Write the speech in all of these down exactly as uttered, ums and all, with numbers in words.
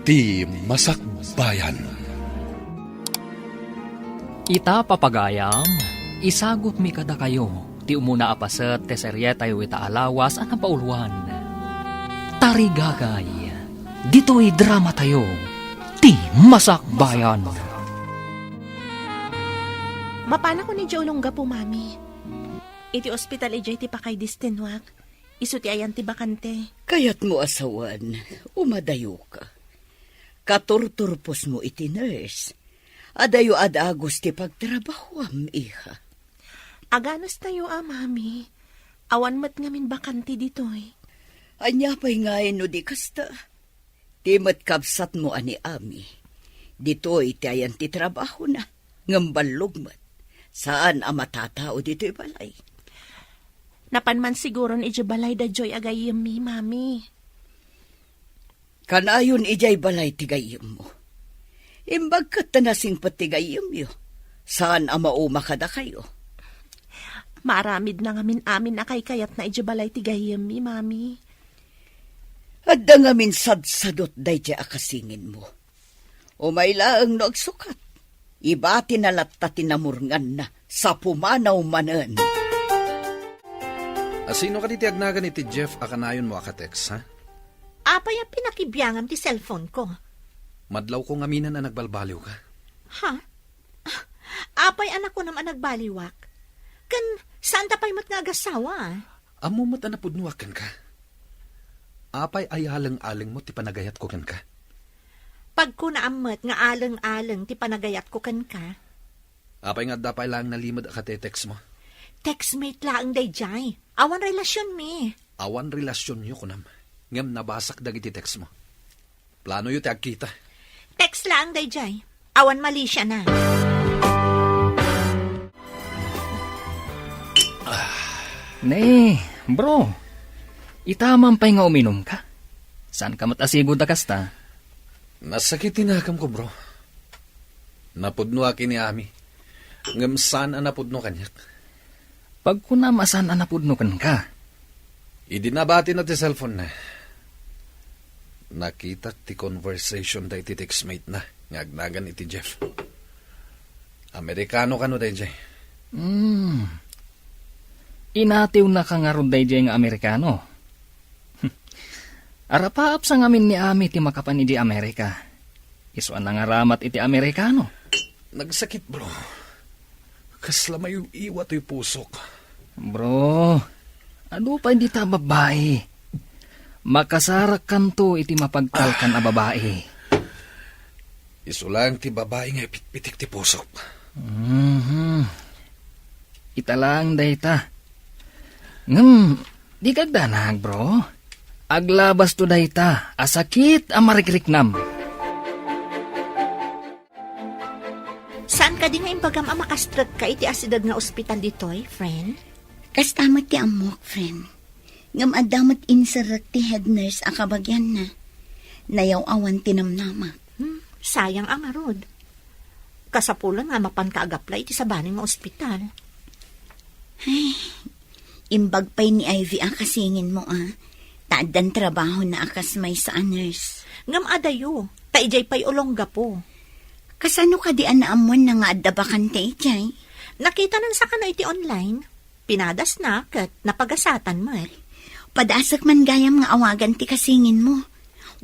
Ti Masakbayan. Ita, papagayam, isagutmi kadakayo ti umuna a paset ti serietayo ita a lawas a napauluan. Tarigagay, ditoy dramatayo, Ti Masakbayan. Mapanakon idiay Olongapo, Mami. Iti ospital idiay ti pakaidistennak. Isu ti ayan ti bakante. Kayatmo a sawen, umadayoka. Katurturposmo iti nurse. Adayo a dagus ti pagtrabahuam, iha. Aganustayo a, Mami. Awan met ngamin bakante ditoy. Ania pay ngay no di kasta? Ti met kabsatmo a ni Ami, ditoy ti ayan ti trabahona, ngem ballog met. Saan a matatao ditoy balay. Napan man siguron idiay balay da Joy a gayyemmi, Mami. Kanayon idiay balay ti gayyemmo. Imbag ket ta nasingpet ti gayyemyo. Saan a mauma kadakayo. Maaramidna ngamin amin a kaykayatna idiay balay ti gayyemmi, Mami. Adda ngamin sadsadot daydiay a kasinginmo. Umay laeng no agsukat. Ibatina latta ti namurnganna sa pumanaw manen. A, sino kadi ti agnagan iti Jeff a kanayonmo a ka-text, ha? Apay a pinakibiangam ti cellphone ko? Madlawko ngaminen a nagbalbaliwka. Ha? Apay a nakunam a nagbaliwak? Ken saanta pay met nga agasawa? Ammo met a napudnoak kenka. Apay a aleng-alengmo ti panagayatko kenka? Pagkunaam met nga aleng-aleng ti panagayatko kenka. Apay nga adda pay laeng nalimed a kate-textmo? Textmate laeng daydiay. Awan relasionmi. Awan relasionyo, kunam. Ngem nabasak dagiti textmo. Planoyo ti agkita. Text laeng daydiay. Awan malisiana. Ne, bro. Ita man pay nga uminumka. Saanka met a sigud a kasta? Nasakit ti nakemko, bro. Napudnoak ken ni Ami. Ngem saan a napudno kaniak. Pagkunam a saan a napudno kenka. Idi nabatina ti cellphone na, nakitak ti conversation da iti textmate na nga agnagan iti Jeff. Amerikano kano daydiay? Hmm. Inatiwnaka ngarud daydiay nga Amerikano? Arapaap sa ngamin ni Ami ti makapan idi Amerika. Isu a nangaramat iti Amerikano. Nagsakit, bro. Kasla maiw-iwa toy pusok. Bro, adu pay dita a babbai. Makasarakkanto iti mapagtalkan a babai. Isu laeng ti babai nga ipitpitik ti pusok. Mhm. Ita laeng dayta. Ngem, di kagdanag, bro. Aglabasto dayta a sakit a marikriknam. Saan kadi nga imbagam a makastrekka iti asideg nga ospital ditoy, friend? Kasta met ti ammok, friend. Ngem adda met inserrek ti head nurse a kabagianna. Nayaw-awan ti namnamak. Hmm, sayang a ngarud. Kasapulan nga mapanka agaplay iti sabali nga ospital. Ay, imbag pay ni Ivy a kasinginmo a, ta addan trabahona a kas maysa a nurse. Ngem adayo, ta idiay pay Olongapo. Kasano kadi a naammoanna nga adda bakante idiay? Nakitanan sa kano iti online. Pinadasna ket napagasatan met. Padasek man gayam nga awagan ti kasinginmo.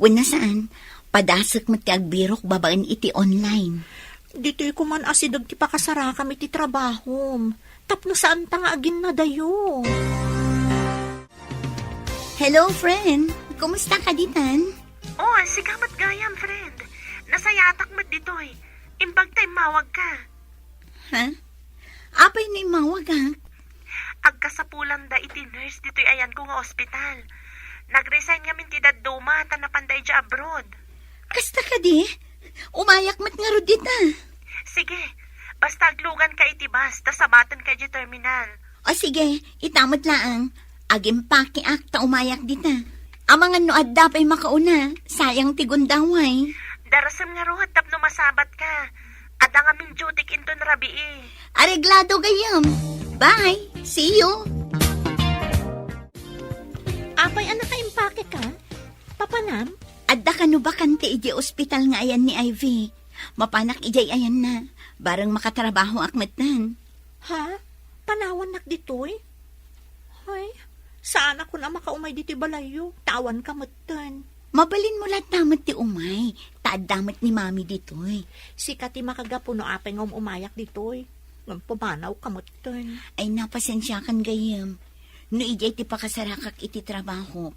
Wenno saan, padasek met ti agbirok babaen iti online. Ditoy koman asideg ti pakasarakam iti trabahom, tapno saanta nga aginnadayo. Hello, friend. Kumusta ka ditan? Oh, sika met gayam, friend. Nasayatak met ditoy. Imbag ta immawagka. Ha? Apay no immawagak? Agkasapulanda iti nurse ditoy ayanko nga ospital. Nag-resign ngamin ti dadduma ta napanda idiay abroad. Kasta kadi? Umayak met ngarud dita. Sige, basta agluganka iti bus ta sabatenka idiay terminal. O sige, ita met laeng. Agimpakeak ta umayak dita. Amangan no adda pay makauna, sayang ti gundaway. Darasem ngarud tapno masabatka. Adda ngamin dutyk inton rabii. Areglado gayam. Bye. See you. Apay a nakaimpakeka? Papanam? Adda kano bakante idiay ospital nga ayan ni Ivy. Mapanak idiay ayanna. Bareng makatrabahoak metten. Ha? Panawannak ditoy? Hay, saan a kun a makaumay ditoy balayyo. Ta awanka metten. Mabalinmo latta met ti umay. Ta adda met ni Mami ditoy. Sika ti makagapu no apay nga um-umayak ditoy. Ngem pumanawka metten. Ay, napasensiakan gayyem. No idiay ti pakasarakak iti trabahok,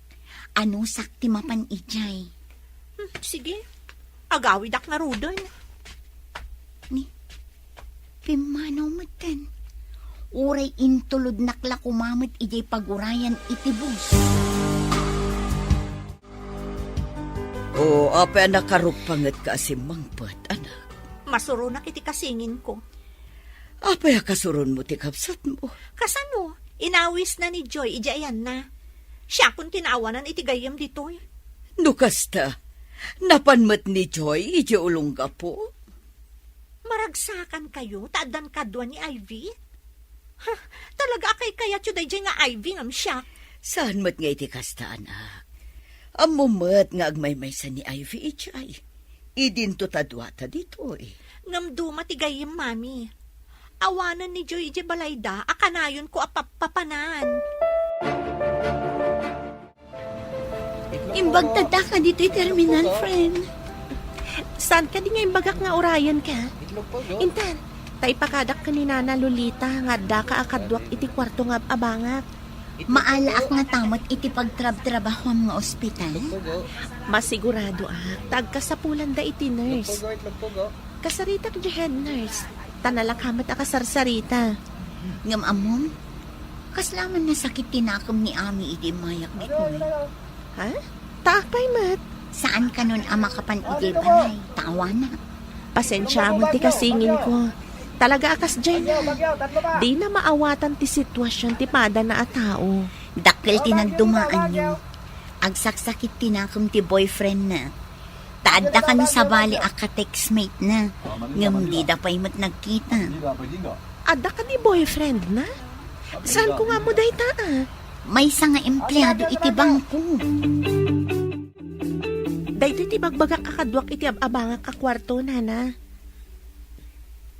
anusak ti mapan idiay. Hmm, sige. Agawidak ngaruden. Ni, pimmanaw metten. Uray intulodnak la koma met idiay pagurayan iti bus. O, apay a nakarukpangetka a simmangpet, anak? Masuronak iti kasingin ko. Apay a kasuronmo ti kabsatmo? Kasano? Inawisna ni Joy idiay ayanna. Siakon ti naawanan iti gayyem ditoy. No kasta, napan met ni Joy idiay ulonggapo? Maragsakankayo ta addan kadua ni Ivy? Ha, talaga a kaykayatyo daydiay nga Ivy ngem siak? Saan met nga iti kasta, anak. Ammom met nga agmaymaysa ni Ivy idiay. Idinto ta duata ditoy. Ngem duma ti gayyem, Mami. Awanen ni Joy idiay balayda a kanayonko a pappapanan. Imbagtadaka ditoy terminal, friend. Saan kadi nga imbagak nga urayenka? Intan, ta ipakadak ken ni Nana Lolita nga addaka a kaduak iti kuarto nga ab-abangak. Maalaak ngata met iti pagtrabtrabahoam nga ospital? Masiguradoak ta agkasapulanda iti nurse. Kasaritak diay head nurse, ta nalaka met a kasarsarita. Ngem ammom, kasla man nasakit ti nakem ni Ami idi immayak ditoy. Ha? Ta apay met? Saan kanon a makapan idiay balay, ta awanak. Pasensiaem ti kasingin ko. Talaga a kasdiay na. Dina maawatan ti sitwasion ti padana a tao. Dakkel ti nagdumaanyo. Agsaksakit ti nakem ti boyfriendna. Ta adda kano sabali a ka-textmate na. Ngem dida pay met nagkita. Adda kadi boyfriendna? Saan ko nga ammo dayta, a? Maysa nga empleado iti bangko. Daytoy ti bagbagak a kaduak iti ab-abangak a kuarto, Nana.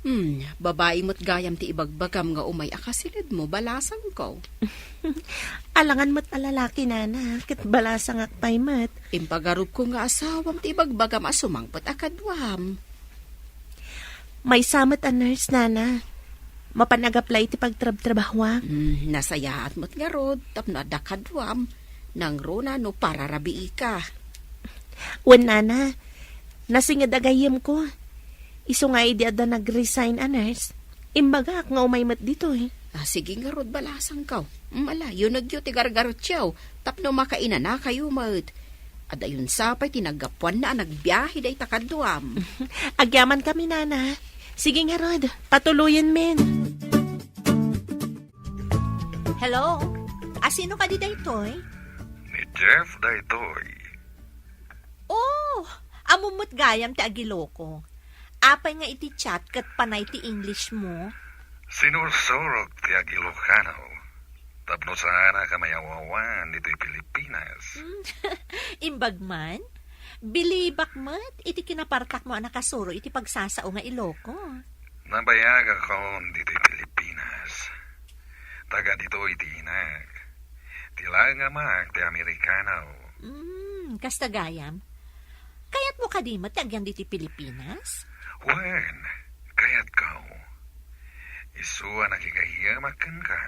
Hmm, babai met gayam ti ibagbagam nga umay a kasilidmo, balasangko. Alangan met a lalaki, Nana, ket balasangak pay met. Impagarupko nga asawam ti ibagbagam a sumangpet a kaduam. Maysa met a nurse, Nana. Mapan ag-apply iti pagtrabtrabahoak. Hmm, nasayaat met ngarud, tapno adda kaduam. Nangruna no pararabiika. Wen, Nana, nasinged a gayyemko. Isu nga idi adda nag-resign a nurse, imbagak nga umay met ditoy. Ah, sige ngarud, balasangko. Mm, ala, yunegyo ti gargarutio, tapno makainanakayo met. Adayon sa pay ti naggapuanna a nagbiahe dayta kaduam. Agyamankami, Nana. Sige ngarud, patuloyenmin. Hello? Asino kadi daytoy? Ni Jeff daytoy. Oh, ammom met gayam ti ag-Iloko. Apay nga iti chat ket panay ti English mo? Sinursurok ti ag-Ilokano tapno saanak a mayaw-awan ditoy Pilipinas. Hmm, imbag man? Bilibak met iti kinapartakmo a nakasuro iti pagsasao nga Iloko. Nabayagakon ditoy Pilipinas. Taga ditoy ti inak. Ti laeng amak ti Amerikano. Mm, kasta gayam. Kayatmo kadi met ti agyan ditoy Pilipinas? Wen, kayatko. Isu a nakigayyemak kenka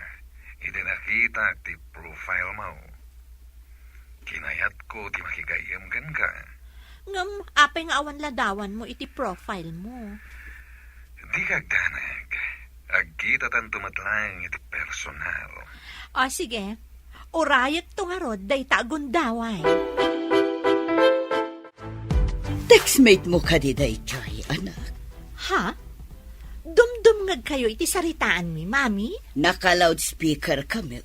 idi nakitak ti profile mo. Kinayatko ti makigayyem kenka. Ngem apay nga awan ladawanmo iti profile mo? Dika agdanag. Agkitatanto met laeng iti personal. O, sige. Urayekto ngarud dayta a gundaway. Textmate mo kadi daytoy, anak? Ha? Dumdumngegkayo iti saritaanmi, Mami? Naka-loudspeaker kami.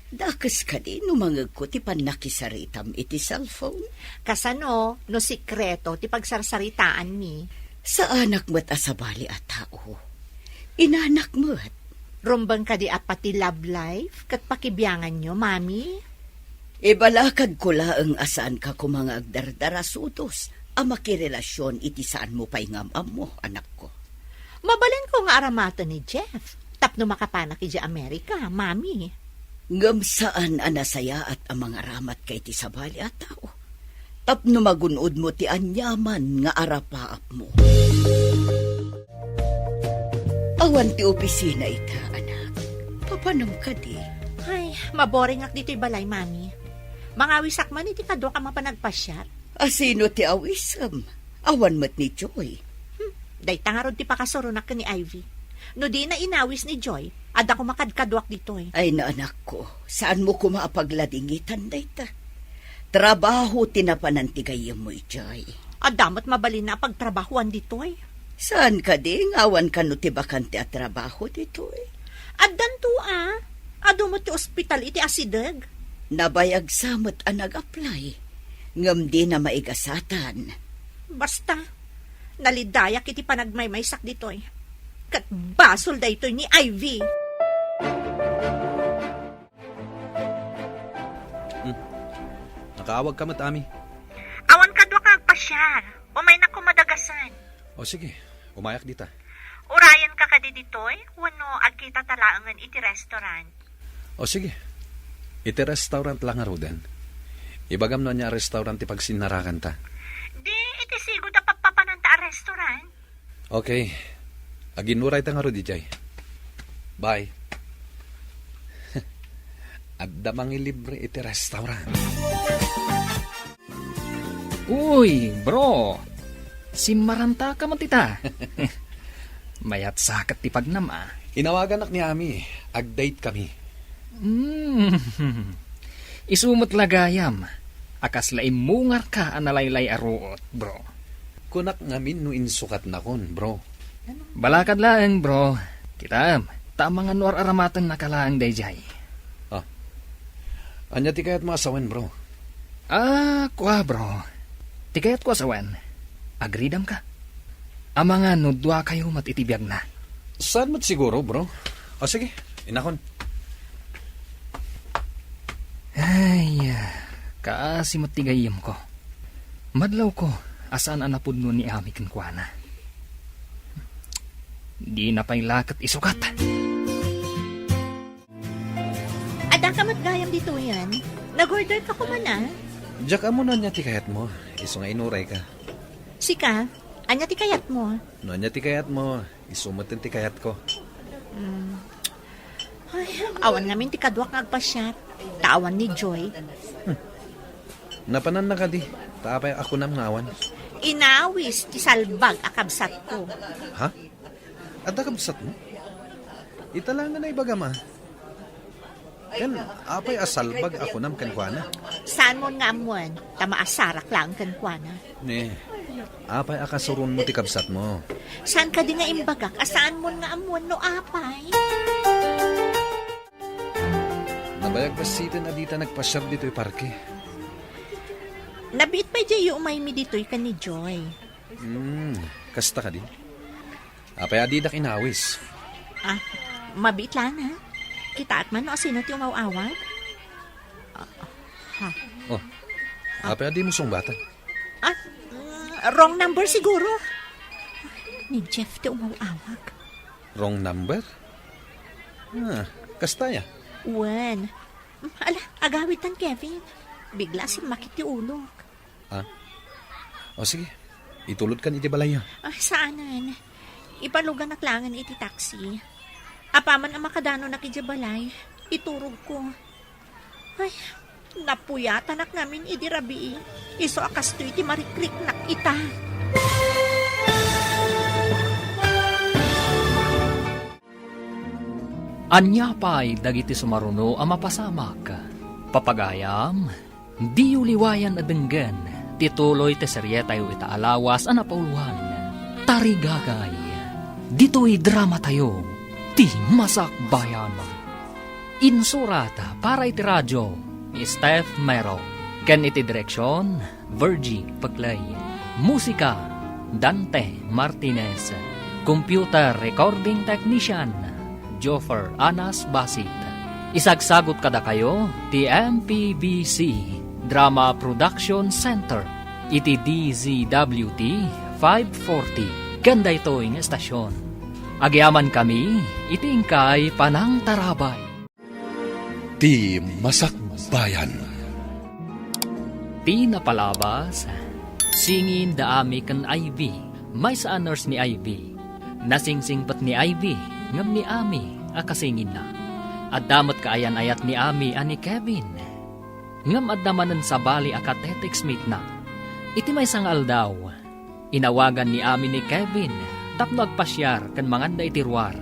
Dakes kadi no mangegko ti pannakisaritam iti cellphone? Kasano no sikreto ti pagsarsaritaanmi? Saanak met a sabali a tao. Inanak met. Rumbeng kadi a pati love life ket pakibianganyo, Mami? Ibalakadko laeng a saanka koma nga agdardarasudos a makirelasion iti saanmo pay nga am-ammo, anakko. Mabalinko nga aramaten ni Jeff tapno makapanak idiay Amerika, Mami. Ngem saan a nasayaat a mangaramatka iti sabali a tao tapno magun-odmo ti aniaman nga arapaapmo. Awan ti opisina ita, anak. Papanem kadi? Ay, maboringak ditoy balay, Mami. Mangawisak man iti kaduak a mapan agpasiar. A sino ti awisem? Awan met ni Joy. Hmm, dayta ngarud ti pakasuronak ken ni Ivy. No dina inawis ni Joy, adda koma kadkaduak ditoy. Ay, naanakko, saanmo koma a pagladingitan dayta. Trabaho ti napanan ti gayyemmo idiay. Adda met mabalinna a pagtrabahoan ditoy. Saan kadi nga awan kano ti bakante a trabaho ditoy? Addanto a. Adu met ti ospital iti asideg. Nabayag sa met a nag-apply, ngem dina maigasatan. Basta, nalidayak iti panagmaymaysak ditoy. Ket basol daytoy ni Ivy. Hmm. Nakaawag ka met, Ami. Awan kaduak nga agpasiar. Umaynak koma dagasen. O sige, umayak dita. Urayenka kadi ditoy, wenno agkitata laengen iti restaurant? O sige. Iti restaurant la ngaruden. Ibagam no ania a restaurant ti pagsinnarakanta. Di, iti sigud a pappapananta a restaurant. Okay. Aginnurayta ngarud idiay. Bye. Adda mangilibre iti restaurant. Uy, bro! Simmaranta ka met ita. Mayat sa ket ti pagnam, a. Inawaganak ni Ami. Ag-date kami. Hmm. Isu met la gayam a kasla immungarka a nalaylay a ruot, bro. Kunak ngamin no insukatnakon, bro. Balakad laeng, bro. Kitaem, ta amangan no ar-aramatennaka laeng daydiay. Ah. Ania ti kayatmo a sawen, bro? Ah, kua, bro. Ti kayatko a sawen, agridamka. Amangan no duakayo met iti biagna. Saan met siguro, bro? O sige, inakon. Ay, kaasi met ti gayyemko. Madlawko a saan a napudno ni Ami kenkuana. Dina pay la ket isukat. Adda ka met gayam ditoyen. Nag-order ka koma, a? Diak ammo no ania ti kayatmo. Isu nga inurayka. Sika, ania ti kayatmo? No ania ti kayatmo, isu met ti kayatko. Hmm. Ay, awan ngamin ti kaduak nga agpasiar. Ta awan ni Joy. Hmm. Napananna kadi, ta apay a kunam nga awan? Inawis ti salbag a kabsatko. Ha? Adda kabsatmo? Ita laeng nga naibagam, a. Ken, apay a salbag a kunam kenkuana? Saanmon nga ammoen, ta maasarak laeng kenkuana. Ne, apay a kasuronmo ti kabsatmo? Saan kadi nga imbagak a saanmon nga ammoen no apay? Nabayag bassiten a dita nagpasiar ditoy parke. Nabiit pay diay umaymi ditoy ken ni Joy. Hmm, kasta kadi? Apay a didak inawis? Ah, mabiit laeng, a. Kitaek man no asino ti umaw-awag? Ah, ha. Oh, apay a dimo sungbatan? Ah, mm, wrong number siguro. Ni Jeff ti umaw-awag. Wrong number? Ah, kasta aya? Wen. Ala, agawidtan, Kevin. Bigla a simmakit ti ulok. Ah? O sige, itulodkan iti balayyo. Ah, saanen. Ipaluganak laengen iti taxi. Apaman a makadanonak idiay balay, iturogko. Ay, napuyatanak ngamin idi rabii. Isu a kastoy ti marikriknak ita. Ania pay dagiti sumaruno a mapasamak? Papagayam, diyo liwayan a denggen ti tuloy ti serietayo ita a lawas a napauluan, Tarigagay. Ditoy dramatayo, ti Masakbayan. Insurat para iti radio, ni Steph Mero. Ken iti direksion, Virgie Peclay. Musika, Dante Martinez. Computer recording technician, Joffer Anas Basit. Isagsagut kadakayo ti M P B C Drama Production Center iti D Z W T five forty ken daytoy nga estasion. Agyamankami iti inkay panangtarabay. Ti Masakbayan. Ti napalabas, singin da Ami ken Ivy. Maysa a nurse ni Ivy. Nasingsingpet ni Ivy, ngem ni Ami a kasinginna. Adda met kaayan-ayat ni Ami a ni Kevin. Ngem adda manen sabali a ka-text mate-na. Iti maysa nga aldaw, inawagan ni Ami ni Kevin tapno agpasiar ken manganda iti ruar.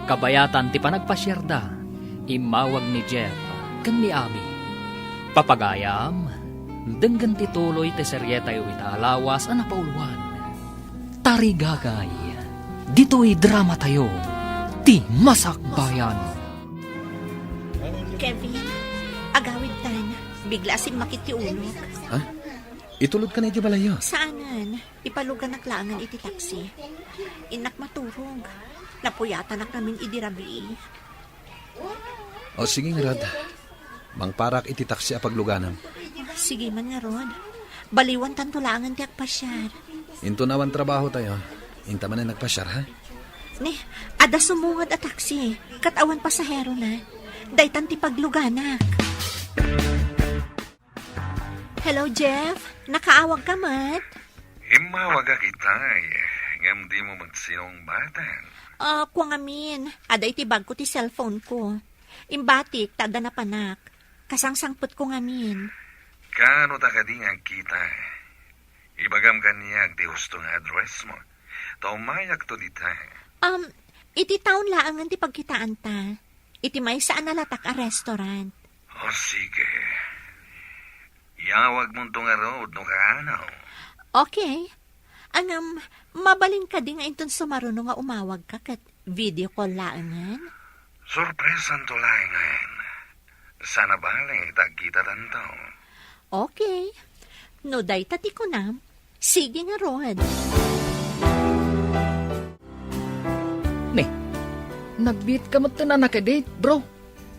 Kabayatan ti panagpasiarda, immawag ni Jeff ken ni Ami. Papagayam, denggen ti tuloy ti serietayo ita a lawas a napauluan. Tarigagay, ditoy dramatayo, ti Masakbayan. Kevin, agawidtan. Bigla a simmakit ti ulok. Ha? Itulodka na iti balayyo? Saanen. Ipaluganak laengen iti taksi. Innak maturog. Napuyatanak ngamin idi rabii. O, sige ngarud. Mangparak iti taksi a pagluganam. Sige man ngarud. Baliwantanto laengen ti agpasiar. Inton awan trabahotayo, inta manen agpasiar, ha? Ne, adda sumungad a taksi. Ket awan pasaherona. Daytan ti pagluganak. Hello, Jeff. Nakaawagka met? Immawagak itay, ngem dimo met sinungbaten. Ah, kua ngamin. Adda iti bagko ti cellphone-ko. Imbatik ta adda napanak. Kasangsangpetko ngamin. Kaano ta kadi nga agkita? Ibagam kaniak ti husto nga address-mo. Ta umayakto dita. Um, iti town laengen ti pagkitaanta. Iti maysa a nalatak a restaurant. O, sige. Iyawagmonto ngarud no kaano. Okay. Ngem, mabalin kadi nga inton sumaruno nga umawagka ket video call laengen? Sorpresanto laengen. Saan a bale ta agkitatanto. Okay. No dayta ti kunam, sige ngarud. Ne, nagbiitka metten a naka-date, bro.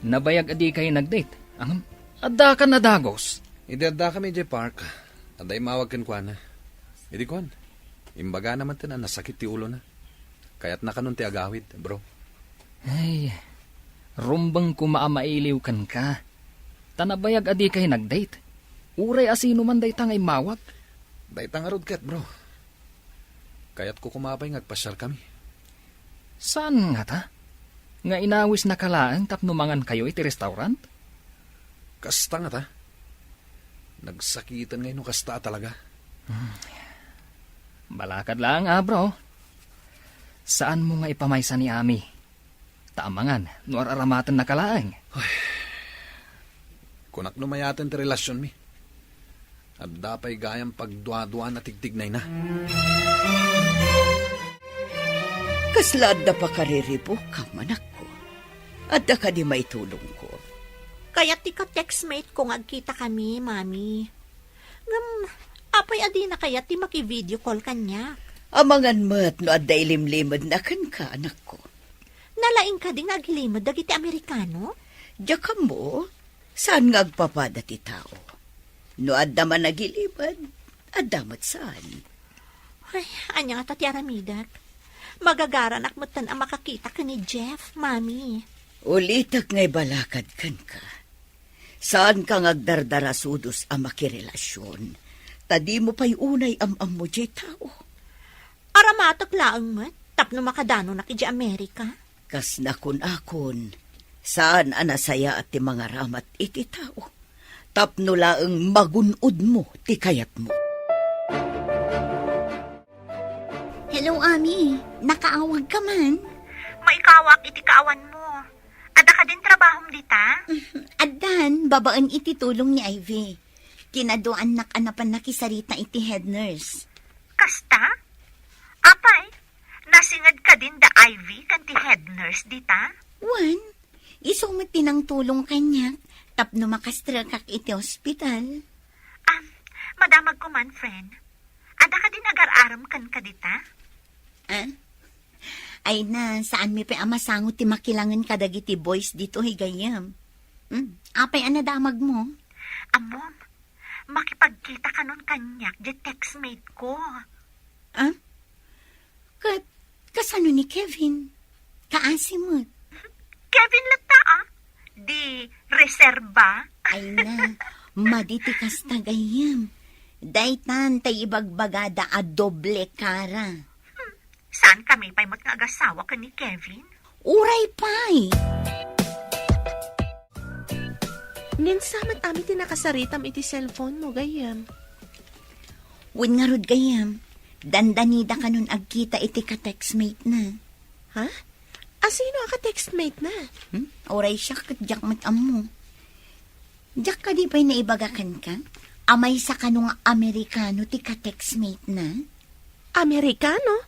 Nabayag a dikay nag-date. Ngem, addaka nadagus. Idi addakami idiay park, adda immawag kenkuana. Idi kuan, imbagana metten a nasakit ti ulona. Kayatna kanon ti agawid, bro. Ay, rumbeng koma a mailiw kenka. Ta nabayag a dikay nag-date. Uray a sinoman dayta nga immawag. Dayta ngarud ket, bro. Kayatko koma pay nga agpasiarkami. Saan ngata? Nga inawisnaka laeng tapno mangankayo iti restaurant? Kasta ngata? Nagsakiten ngay no kasta a talaga. Hmm. Balakad laeng a, bro. Saanmo nga ipamaysa ni Ami. Ta amangan no ar-aramatennaka laeng. Ay. Kunak no mayaten ti relasionmi. Adda pay gayam pagduaduaan a tigtignayna. Kasla adda pakariribukam, anakko? Adda kadi maitulongko? Kayat ti ka-textmate ko nga agkitakami, Mami. Ngem, apay a dina kayat ti maki-video call kaniak? Amangan met no adda ilimlimedna kenka, anakko. Nalaing kadi nga agilimed dagiti Amerikano? Diak ammo, saan nga agpapada ti tao. No adda man agilimed, adda met saan. Ay, ania ngata ti aramidek? Magagaranak metten a makakita ken ni Jeff, Mami. Ulitek nga ibalakad kenka. Saanka nga agdardarasudos a makirelasion, ta dimo pay unay am-ammo diay tao. Aramatek laeng met tapno makadanonak idiay Amerika. Kas nakun-akon, saan a nasayaat ti mangaramat iti tao, tapno laeng magun-odmo ti kayatmo. Hello, Ami. Nakaawagka man? Maikawak iti kaawanmo. Adda kadin trabahom dita? Addan, babaen iti tulong ni Ivy. Kinaduaannak a napan nakisarita iti head nurse. Kasta? Apay, nasinged kadin da Ivy ken ti head nurse dita? Wen, isu met ti nangtulong kaniak tapno makastrekak iti ospital. Ah, madamagko man, friend. Adda kadin agar-arem kenka dita? Ah? Ay na, saanmi pay a masango ti makilangen kadagiti boys ditoy gayyem. Hmm, apay a nadamagmo? Ammom, makipagkita kanon kaniak diay textmate ko. Ah? Ket kasano ni Kevin? Kaasi met. Kevin latta, ah? Di reserba? Ay na, madi ti kasta gayyem. Daytan tay ibagbagada a doble kara. Hmm, saankami pay met nga agasawa ken ni Kevin? Uray pay! Ngem sa met amin ti nakasaritam iti cellphone mo, gayyem? Wen ngarud, gayyem, dandanida kanon agkita iti ka-textmate na. Ha? Asino a ka-textmate na? Hmm? Uray siak ket diak met ammo. Diak kadi pay naibaga kenka a maysa kano nga Amerikano ti ka-textmate na? Amerikano?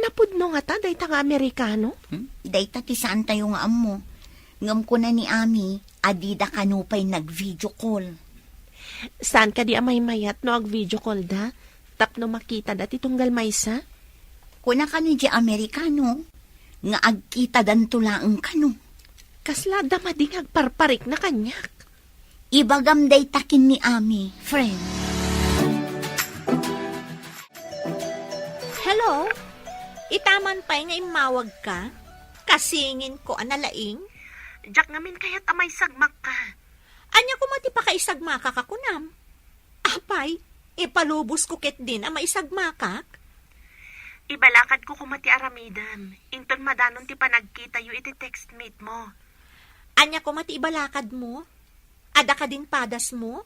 Napudno ngata dayta nga Amerikano? Hmm? Dayta ti saantayo nga ammo. Ngem kuna ni Ami a dida kano pay nag-video call. Saan kadi a maymayat no ag-video call da tapno makita da ti tunggal maysa? Kuna kano diay Amerikano nga agkitadanto laeng kano. Kasla adda madi nga agparparikna kaniak. Ibagam dayta ken ni Ami, friend. Hello? Itaman pay nga immawagka? Kasingin ko a nalaing? Diak ngamin kayat a maisagmakka. Ania koma ti pakaisagmakak a kunam? Apay, ipalubos ko ketdin a maisagmakak? Ibalakad ko koma ti aramidem, inton madanon ti panagkitayo iti textmate mo. Ania koma ti ibalakad mo? Adda kadin padas mo?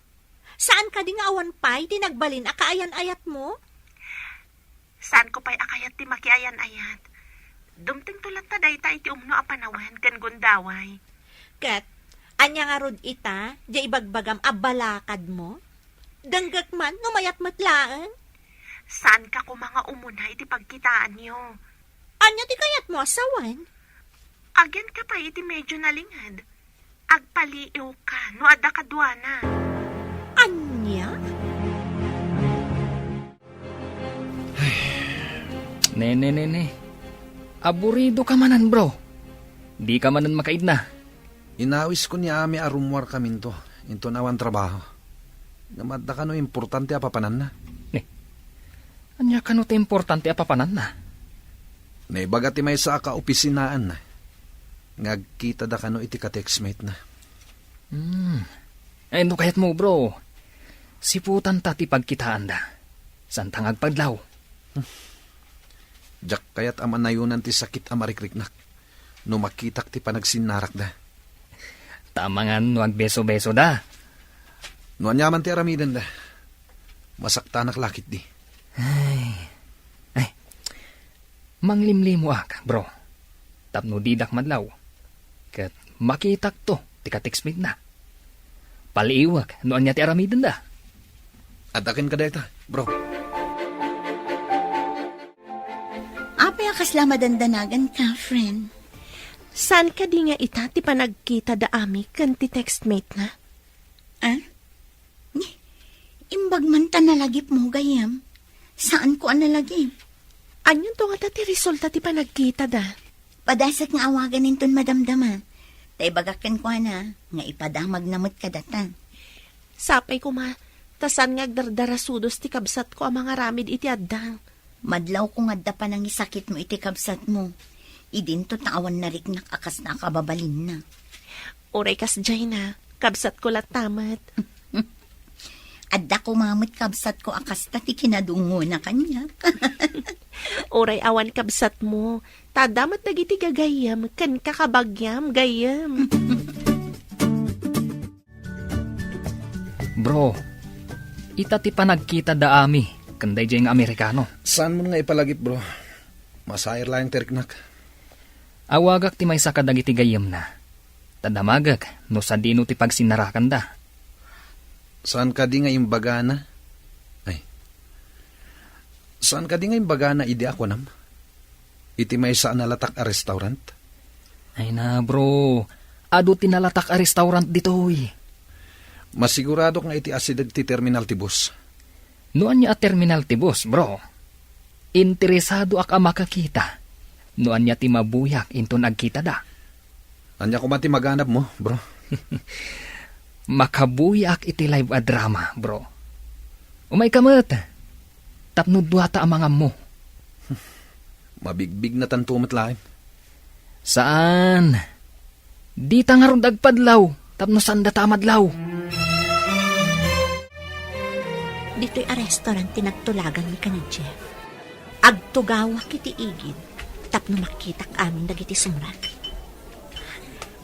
Saan kadi nga awan pay ti nagbalin a kaayan-ayat mo? Saan ko pay a kayat ti makiayan-ayat? Dumtengto latta dayta iti umno a panawen ken gundaway. Ket, ania ngarud ita, diay ibagbagam a balakad mo? Denggek man no mayat met laeng. Saanka koma nga umuna iti pagkitaanyo. Ania ti kayatmo a sawen? Agyanka pay iti medyo nalinged. Agpaliiwka no adda kaduana. Ania? Nene, nene. Aburido ka manen, bro. Di ka manen makaidna. Inawisko ni Ami a rummuarkaminto, inton awan trabaho. Ngem adda kano importante a papananna. Ni, ania kano ti importante a papananna? Naibaga ti maysa a kaopisinaanna nga agkitada kano iti ka-textmate na. Hmm. Ay, no kayat mo, bro, siputanta ti pagkitaanda. Santa nga agpadlaw. Diak kayat a manayonan ti sakit a marikriknak no makitak ti panagsinnarakda. Tamangan no agbeso-besoda. No aniaman ti aramidenda, masaktanak la ketdi. Ay. Ay. Manglimlimoak, bro. Tapno didak madlaw. Ket makitakto ti ka-textmate na. Paliiwek no ania ti aramidenda. Adda kenka dayta, bro. Apay a kasla madandanagan ka, friend? Saan kadi nga ita ti panagkita da Ami ken ti textmate na? Ah? Ni, imbag man ta nalagipmo, gayyem. Saanko a nalagip. Anianto ngata ti resulta ti panagkita da? Padasek nga awagan inton madamdama. Ta ibagak kenkuana nga ipadamagna met kadata. Sapay koma, ta saan nga agdardarasudos ti kabsatko a mangaramid iti addang. Madlawko nga adda panangisakitmo iti kabsatmo. Idinto ta awan nariknak a kasna a kababalinna. Uray kasdiay na, kabsatko latta met. Adda koma met kabsatko a kasta ti kinadungona kaniak. Uray awan kabsatmo, ta adda met dagiti gagayyem ken kakabagiam, gayyem. Bro, ita ti panagkita da Ami ken daydiay nga Amerikano. Saanmon nga ipalagip, bro. Masair laeng ti riknak. Awagak ti maysa kadagiti gayyemna. Ta damagek no sadino ti pagsinnarakanda. Saan kadi nga imbagana? Ay. Saan kadi nga imbagana idi a kunam? Iti maysa a nalatak a restaurant? Ay na, bro. Adu ti nalatak a restaurant ditoy. Masiguradok nga iti asideg ti terminal ti bus. No ania a terminal ti bus, bro? Interesadoak a makakita. no ania ti mabuyak inton agkitada. Ania koma ti maganabmo, bro? Makabuyak iti live a drama, bro. Umayka met, tapno duata a mangammo. Mabigbignatan to met laeng. Saan. Dita ngarud agpadlaw, tapno saan data a madlaw. Ditoy a restaurant ti nagtulaganmi ken ni Jeff. Agtugawak iti igid tapno makitak amin dagiti sumrek.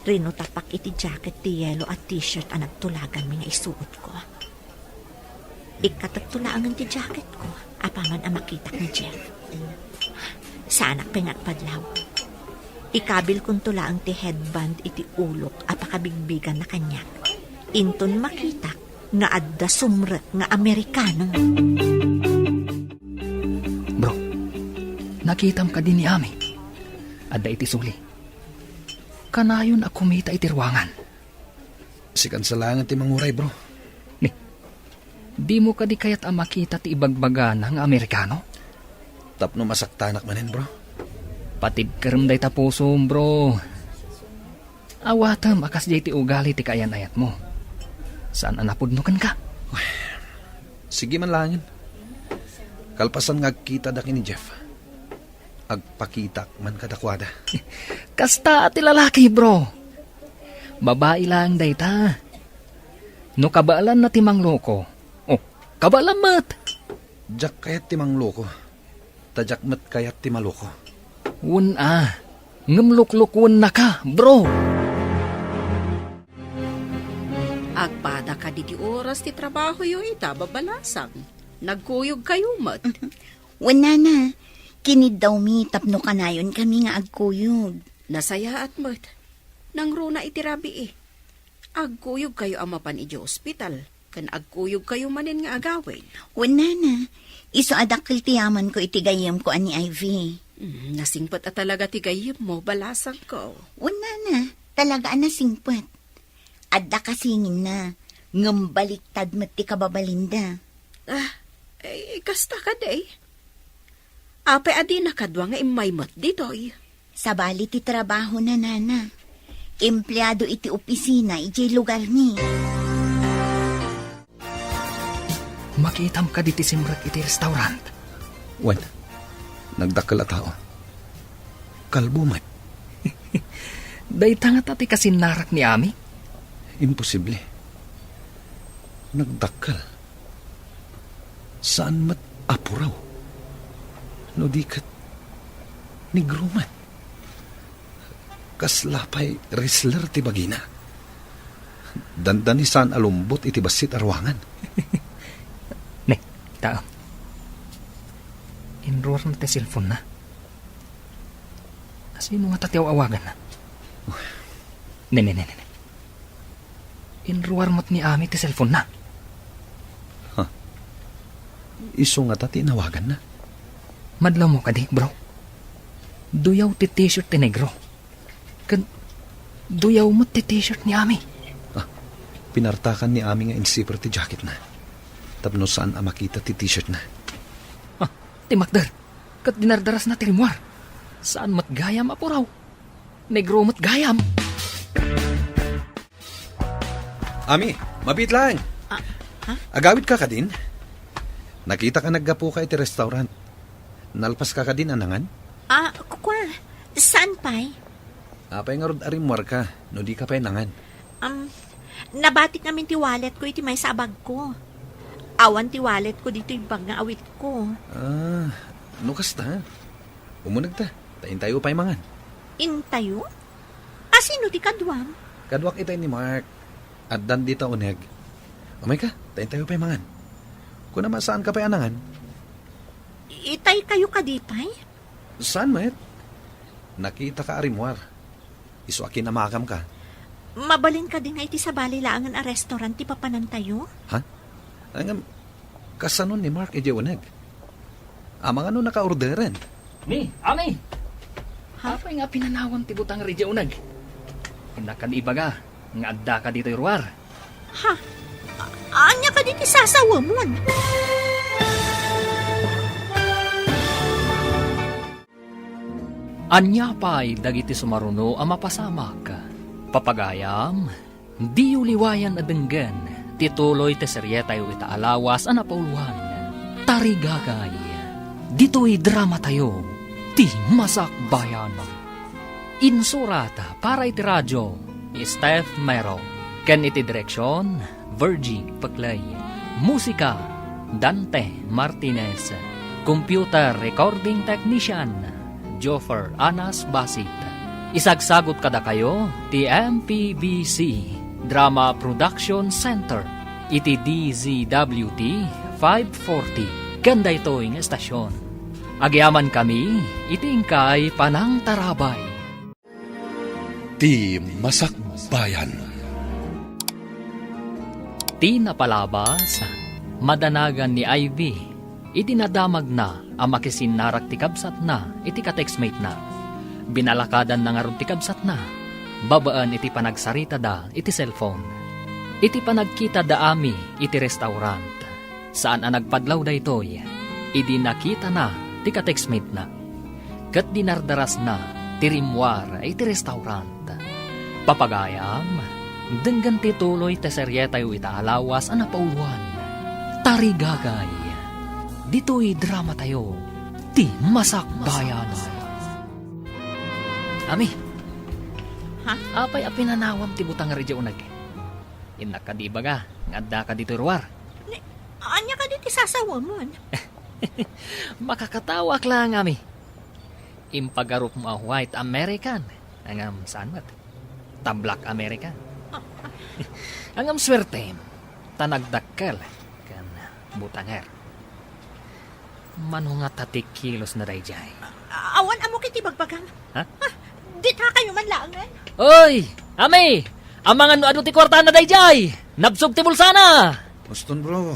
Rinutapak iti jacket ti yellow a t-shirt a nagtulaganmi nga isuotko. Ikkatekto laengen ti jacketko apaman a makitak ni Jeff. Saanak pay nga agpadlaw. Ikabilkonto laeng ti headband iti ulok a pakabigbiganna kaniak inton makitak nga adda sumrek nga Amerikano. Bro, nakitam kadi ni Ami? Adda iti suli. Kanayon a kumita iti ruangan. Sikan sa laengen ti manguray, bro. Ni, dimo kadi kayat a makita ti ibagbagana nga Amerikano? Tapno masaktanak manen, bro. Patibkerem dayta pusom, bro. Awatem a kasdiay ti ugali ti kaayan-ayatmo. Saan a napudno kenka. Sige man laengen. Kalpasan nga agkitadak ken ni Jeff, agpakitak man kadakuada. Kasta ti lalaki, bro. Babai laeng dayta. No kabaelanna ti mangloko, oh, kabaelam met. Diak kayat ti mangloko. Ta diak met kayat ti maloko. Wen a, ngem luklukuennaka, bro. Agpada kadi ti oras ti trabahoyo ita, babalasang. Nagkuyogkayo met. Wen, nana, kiniddawmi tapno kanayonkami nga agkuyog. Nasayaat met. Nangruna iti rabii. Agkuyogkayo a mapan idiay ospital, ken agkuyogkayo manen nga agawid. Wen, nana, isu a dakkel ti yamanko iti gayyemko a ni Ivy. Mm, nasingpet a talaga ti gayyemmo, balasangko. Wen, nana, talaga a nasingpet. Adda kasinginna, ngem baliktad met ti kababalinda. Ah, eh, kasta kadi. Apay a dina kadua nga immay met ditoy? Sabali ti trabahona, nana. Empleado iti opisina idiay lugarmi. Makitam kadi ti simrek iti restaurant? Wen, nagdakkel a tao. Kalbo met. Dayta ngata ti kasinnarak ni Ami? Imposible. Nagdakkel. Saan met a puraw. No di ket negro met. Kasla pay wrestler ti bagina. Dandani saan a lumbot iti bassit a ruangan. Ne, taem. Inruar met ti cellphone-na. Asino ngata ti aw-awaganna? Ne, ne, ne, ne, ne. Inruar met ni Ami ti cellphone-na. Ha? Isu ngata ti inawaganna? Madlawmo kadi, bro. Duyaw ti t-shirt ti negro. Ken duyaw met ti t-shirt ni Ami. Ah, pinartakan ni Ami nga insiper ti jacketna. Tapno saan a makita ti t-shirtna. Ah, ti makder. Ket dinardarasna ti rimmuar. Saan met gayam a puraw. Negro met gayam. Ami, mabiit laeng. Ah, ha? Agawidka kadin? Nakitak a naggapuka iti restaurant. Nalpaska kadin a nangan? Ah, kukua. Saan pay? Apay ngarud a rimmuarka no dika pay nangan? Um, nabatik ngamin ti walletko iti maysa a bagko. Awan ti walletko ditoy bag nga awitko. Ah, no kasta, umunegta, ta intayo pay mangan. Intayo? Asino ti kaduam? Kaduak itay ni Mark. Addan dita uneg. Umayka, ta intayo pay mangan. Kunam a saanka pay a nangan? Itay kayo kadi pay? Saan met? Nakitaka a rimmuar. Isu a kinamakamka. Mabalin kadi nga iti sabali laengen a restaurant ti papanantayo? Ha? Ngem, kasano ni Mark idiay uneg? Amangan no nakaorderen? Ni, Ami! Ha? Apay nga pinanawam ti butang idiay uneg? Innak kadi ibaga nga addaka ditoy ruar. Ha? A-, ania kadi ti sasawemon? Ania pay dagiti sumaruno a mapasamak? Papagayam, diyo liwayan a denggen ti tuloy ti serietayo ita a lawas a napauluan, Tarigagay. Ditoy dramatayo, ti Masakbayan. Insurat para iti radio, Steph Mero. Ken iti direksion, Virgie Peclay. Musika, Dante Martinez. Computer recording technician, Joffer Anas Basit. Isagsagut kadakayo ti M P B C Drama Production Center iti D Z W T five forty ken daytoy nga estasion. Agyamankami iti inkay panangtarabay. Ti Masakbayan. Ti napalabas, madanagan ni Ivy idi nadamagna a makisinnarak ti kabsatna iti ka-textmate-na. Binalakadanna ngarud ti kabsatna babaen iti panagsaritada iti cellphone. Iti panagkitada Ami iti restaurant, saan a nagpadlaw daytoy idi nakitana ti ka-textmate-na. Ket dinardarasna ti rimmuar iti restaurant. Papagayam, denggen ti tuloy ti serietayo ita a lawas a napauluan, Tarigagay. Ditoy dramatayo, ti Masakbayan. Ami, Ha? Apay a pinanawam ti butanger idiay uneg? Innak kadi ibaga nga addaka ditoy ruar? Ni, ania kadi ti sasawamon? Makakatawa ak laeng, Ami. Impagarupmo a white American, ngem saan met ta black American. Ngem suertem, ta nagdakkel ken butanger. Mano ngata ti kilosna daydiay? Awan ammok iti bagbagam. Ha? Ah, ditakayo man laengen. Oy! Ami! Amangan no adu ti kuartana daydiay! Nabsog ti bulsana! Boston, bro.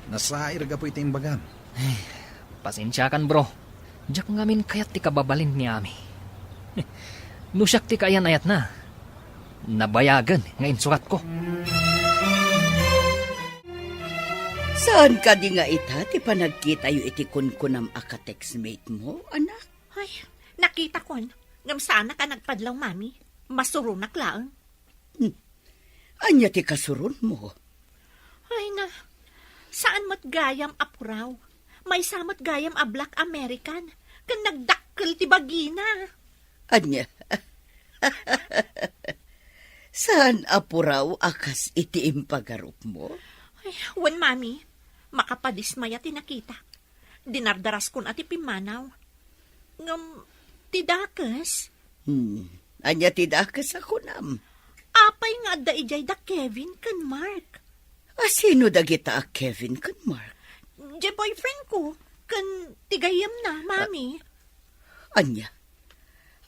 Nasair gapu iti imbagam. Ay, pasensiakan, bro. Diak ngamin kayat ti kababalin ni Ami. No siak ti kaayan-ayatna, nabayagen nga insuratko. Saan kadi nga ita ti panagkitayo iti kunkunam a ka-textmate-mo, anak? Ay, nakitakon. Ngem saanak a nagpadlaw, Mami. Masuronak laeng. Hmm. Ania ti kasuronmo? Ay na, saan met gayam a puraw. Maysa met gayam a black American. Ken nagdakkel ti bagina. Ania? Saan a puraw a kas iti impagarupmo? Ay, wen, Mami. Makapadismaya ti nakitak. Dinardaraskon a ti pimmanaw. Ngem, ti dakes? Hmm. Ania ti dakes a kunam? Apay nga adda idiay da Kevin ken Mark? A sino dagita a Kevin ken Mark? Diay boyfriend ko, ken ti gayyemna, Mami. Ania?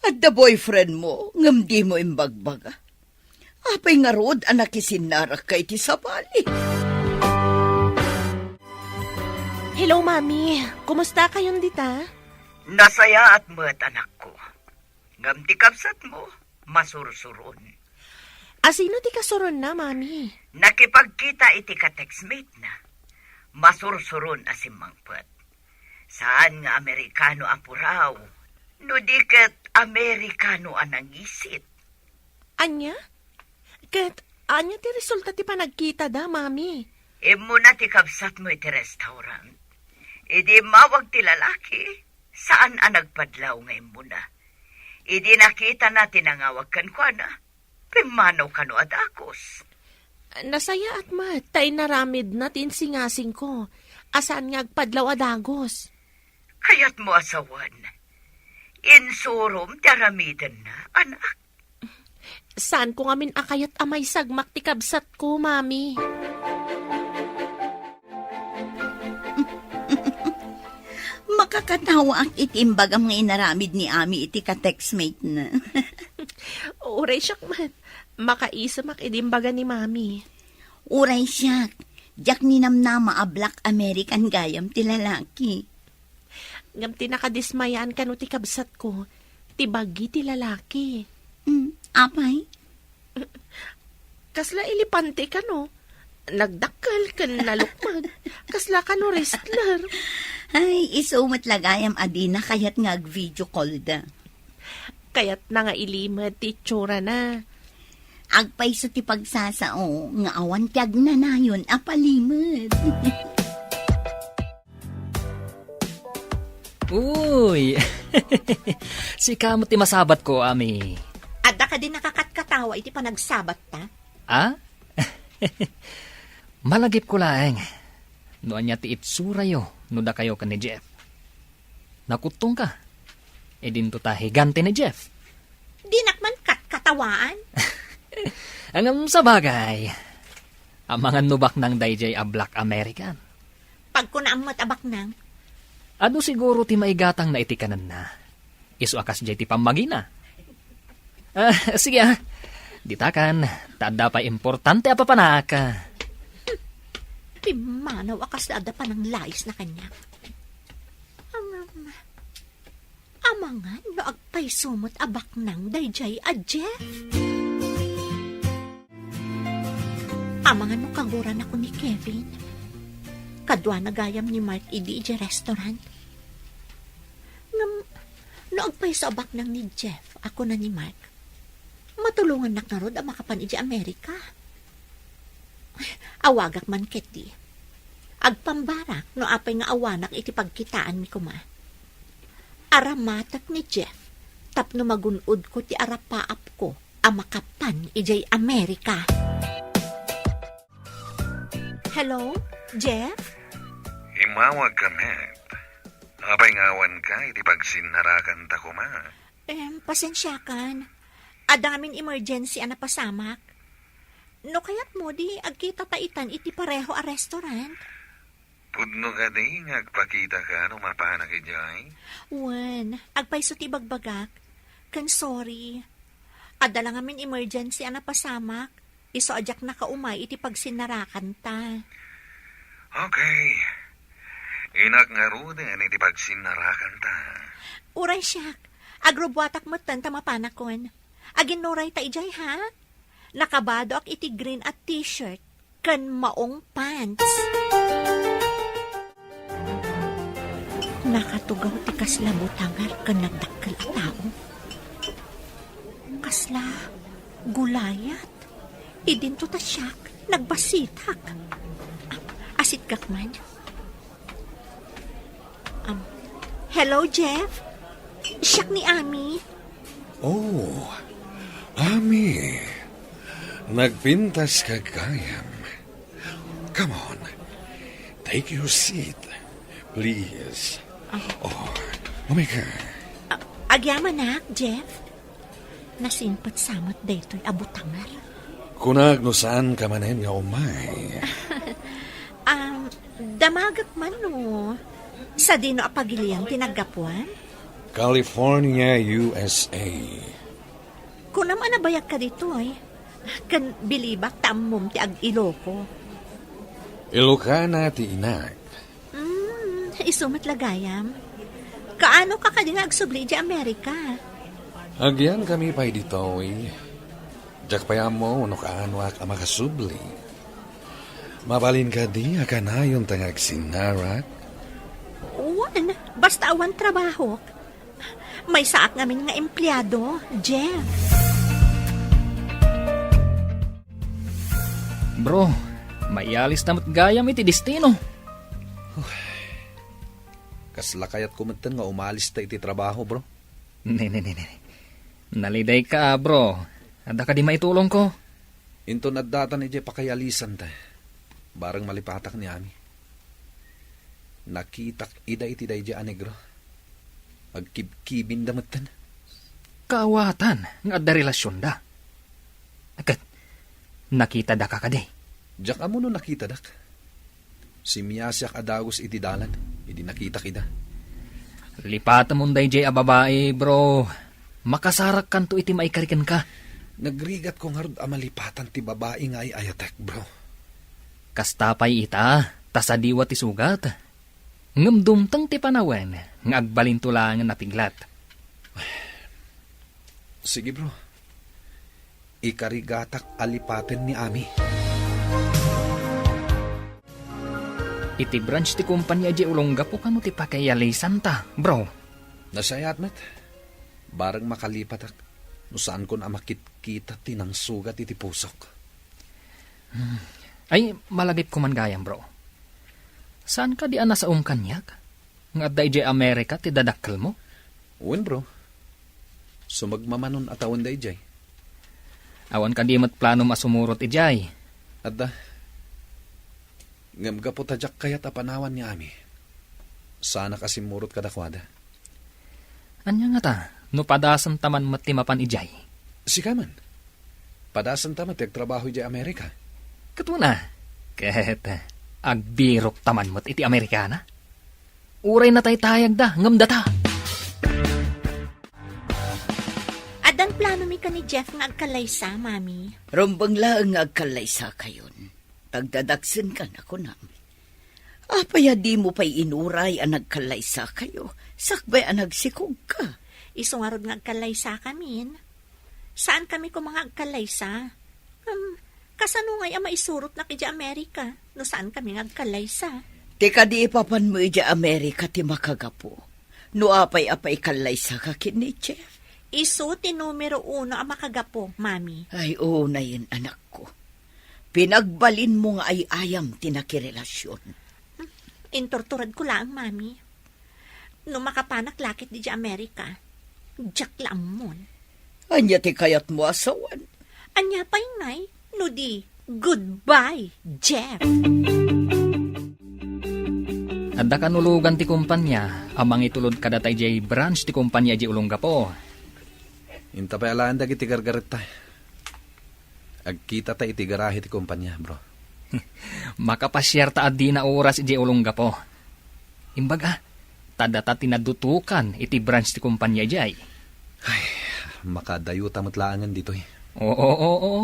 Adda boyfriend mo, ngem dimo imbagbaga? Apay ngarud a nakisinnarakka iti sabali? Hello, Mami. Kumusta kayon dita? Nasayaat met, anakko. Ngem ti kabsatmo, masursuron. A sino ti kasuronna, Mami? Nakipagkita iti ka-textmate-na. Masursuron a simmangpet. Saan nga Amerikano a puraw, no di ket Amerikano a nangisit. Ania? Ket ania ti resulta ti panagkitada, Mami? Immuna ti kabsatmo iti restaurant. Idi immawag ti lalaki, saan a nagpadlaw nga immuna. Idi nakitana ti nangawag kenkuana, pimmanaw kano a dakes. Nasayaat met ta inaramidna ti insingasingko a saan nga agpadlaw a dagus. Kayatmo a sawen, insurom ti aramidenna, anak. Saanko ngamin a kayat a maisagmak ti kabsatko, Mami. Makakatawaak iti imbagam nga inaramid ni Ami iti ka-textmate-na. Uray siak met, makaisemak idi imbaga ni Mami. Uray siak, diak ninamnama a black American gayam ti lalaki. Ngem ti nakadismayaan kano ti kabsatko, ti bagi ti lalaki. Mm, apay? Kasla elepante kano. Nagdakkel ken nalukmeg. Kasla kano wrestler. Ay, isu met la gayam a dina kayat nga ag-video call da. kayatna nga ilimed ti itsurana. Agpayso ti pagsasao nga awan ti agnanayon a palimed. Uy! Sika met ti masabatko, Ami. Adda kadi nakakatkatawa iti panagsabatta? Ah? Malagipko laeng no ania ti itsurayo no dakayo ken ni Jeff. Nakuttongka. E dinto ta higante ni Jeff. Dinak man katkatawaan. Ngem sabagay, amangan no baknang daydiay a Black American. Pagkunaam met a baknang. Adu siguro ti maigatangna iti kanenna. Isu a kasdiay ti pammagina. Ah, sige, ah. Ditakan, ta adda pay importante a papanak. Pimmanaw a kasla adda pananglayesna kaniak. Amangan no agpayso met a baknang daydiay a Jeff. Amangan no kaguranakon ni Kevin. Kaduana gayam ni Mark idi idiay restaurant. Ngem, no agpayso a baknang ni Jeff a kuna ni Mark, matulongannak ngarud a makapan idiay Amerika. Awagak man ketdi. Agpambarak no apay nga awanak iti pagkitaanmi koma. Aramatek ni Jeff tapno magun-odko ti arapaapko a makapan idiay Amerika. Hello, Jeff? Imawag ka met. Apay nga awanka iti pagsinnarakanta koma? Em, pasensiakan. Adda ngamin emergency a napasamak. No kayatmo, di agkitata itan iti pareho a restaurant. Pudno kadi nga agpakitaka no mapanak idiay? Wen, agpayso ti ibagbagak. Ken sorry. Adda la ngamin emergency a napasamak. Isu a diak nakaumay iti pagsinnarakanta. Okay. Inak ngaruden iti pagsinnarakanta. Uray siak. Agrubuatak metten ta mapanakon. Aginnurayta idiay, ha? Nakabadoak iti green a t-shirt ken maong pants. Nakatugaw ti kasla butanger ken nagdakkel a tao. Kasla Goliath. Idinto ta siak, nagbasitak. Ah, asitgak man. Um, hello, Jeff? Siak ni Ami. Oh, Ami. Nagpintas ka gayam. Come on. Take your seat, please. Ah. Oh, umay ka. Ah, agyamanak, Jeff? Nasimpet sa met daytoy a butanger. Kunak no saan ka manen nga umay. Um, damagek man no sadino a pagilian ti naggapuam? California, U S A. Kunam a nabayag ka ditoy. Ken bilibak ta ammom ti ag-Iloco. Ilocana ti inak. Mm, isu met la gayam. Kaano ka kadi nga agsubli idiay Amerika? Agyankami pay ditoy. Diak pay ammo no kaanoak a makasubli. Mabalin kadi a kanayonta nga agsinnarak? Wen, basta awan trabahok. Maysaak ngamin nga empleado, Jeff. Bro, maialista met gayam iti destino. Kasla kayatko metten nga umalista iti trabaho, bro. Ne, ne, ne, ne. Nalidayka, bro. Adda kadi maitulongko? Inton addatan idiay pakayaalisanta, bareng malipatak ni Ami. Nakitak ida iti daydiay a negro. Agkibkibinda metten. Kaawatan nga adda relasionda. Ket, nakitadaka kadi? Diak ammo no nakitadak. Simmiasiak a dagus iti dalan idi nakitak ida. Lipatemon daydiay a babai, bro. Makasarakkanto iti maikari kenka. Nagrigatko ngarud a malipatan ti babai nga ay-ayatek, bro. Kasta pay ita, ta sadiwa ti sugat. Ngem dumteng ti panawen nga agbalinto laengen a piglat. Sige, bro. Ikarigatak a lipaten ni Ami. Iti branch ti kompania idiay Olongapo kano ti pakayaalisanta, bro? Nasayaat met. Bareng makalipatak no saankon a makitkita ti nangsugat iti pusok. Hmm. Ay, malagipko man gayam, bro. Saan kadi a nasaom kaniak? Nga adda idiay Amerika ti dadakkelmo? Wen, bro. Sumagmamanon a tawen daydiay. Awan kadi met planom a sumurot idiay? Adda. Ngem gapu ta diak kayat a panawan ni Ami, saanak a simmurot kadakuada. Ania ngata, no padasenta man met ti mapan idiay? Sika man. Padasenta met ti agtrabaho idiay Amerika. Ket wen a, ket agbirokta man met iti Amerikana? Uray nataytayagda, ngem data. Addan planomi ken ni Jeff nga agkallaysa, Mami. Rumbeng laeng nga agkallaysakayon. Tagdadaksenka, kunam. Apay a dimo pay inuray a nagkallaysakayo, sakbay a nagsikogka? Isu ngarud nga agkallaysakamin. Saankami koma nga agkallaysa. Ngem, kasano ngay a maisurotnak idiay Amerika no saankami nga agkallaysa? Ti kadi ipapanmo idiay Amerika ti makagapu. No apay a paikallaysaka ken ni Jeff? Isu ti numero uno a makagapu, Mami. Ay, unayen, anakko. Pinagbalinmo nga ay-ayam ti nakirelasion. Inturturedko laeng, Mami. No makapanak la ket idiay Amerika, diak la ammon. Ania ti kayatmo a sawen? Ania pay ngay no di, goodbye, Jeff. Adda kanulogan ti kompania a mangitulod kadata idiay branch ti kompania idiay Olongapo. Inta pay alaen dagiti gargaretta. Agkitata iti garahe ti kompania, bro. Makapasiarta a dina oras idiay Olongapo. Imbag a, ta data ti nadutokan iti branch ti kompania idiay. Ay, makadayota met laengen ditoy. Oo, oo, oo.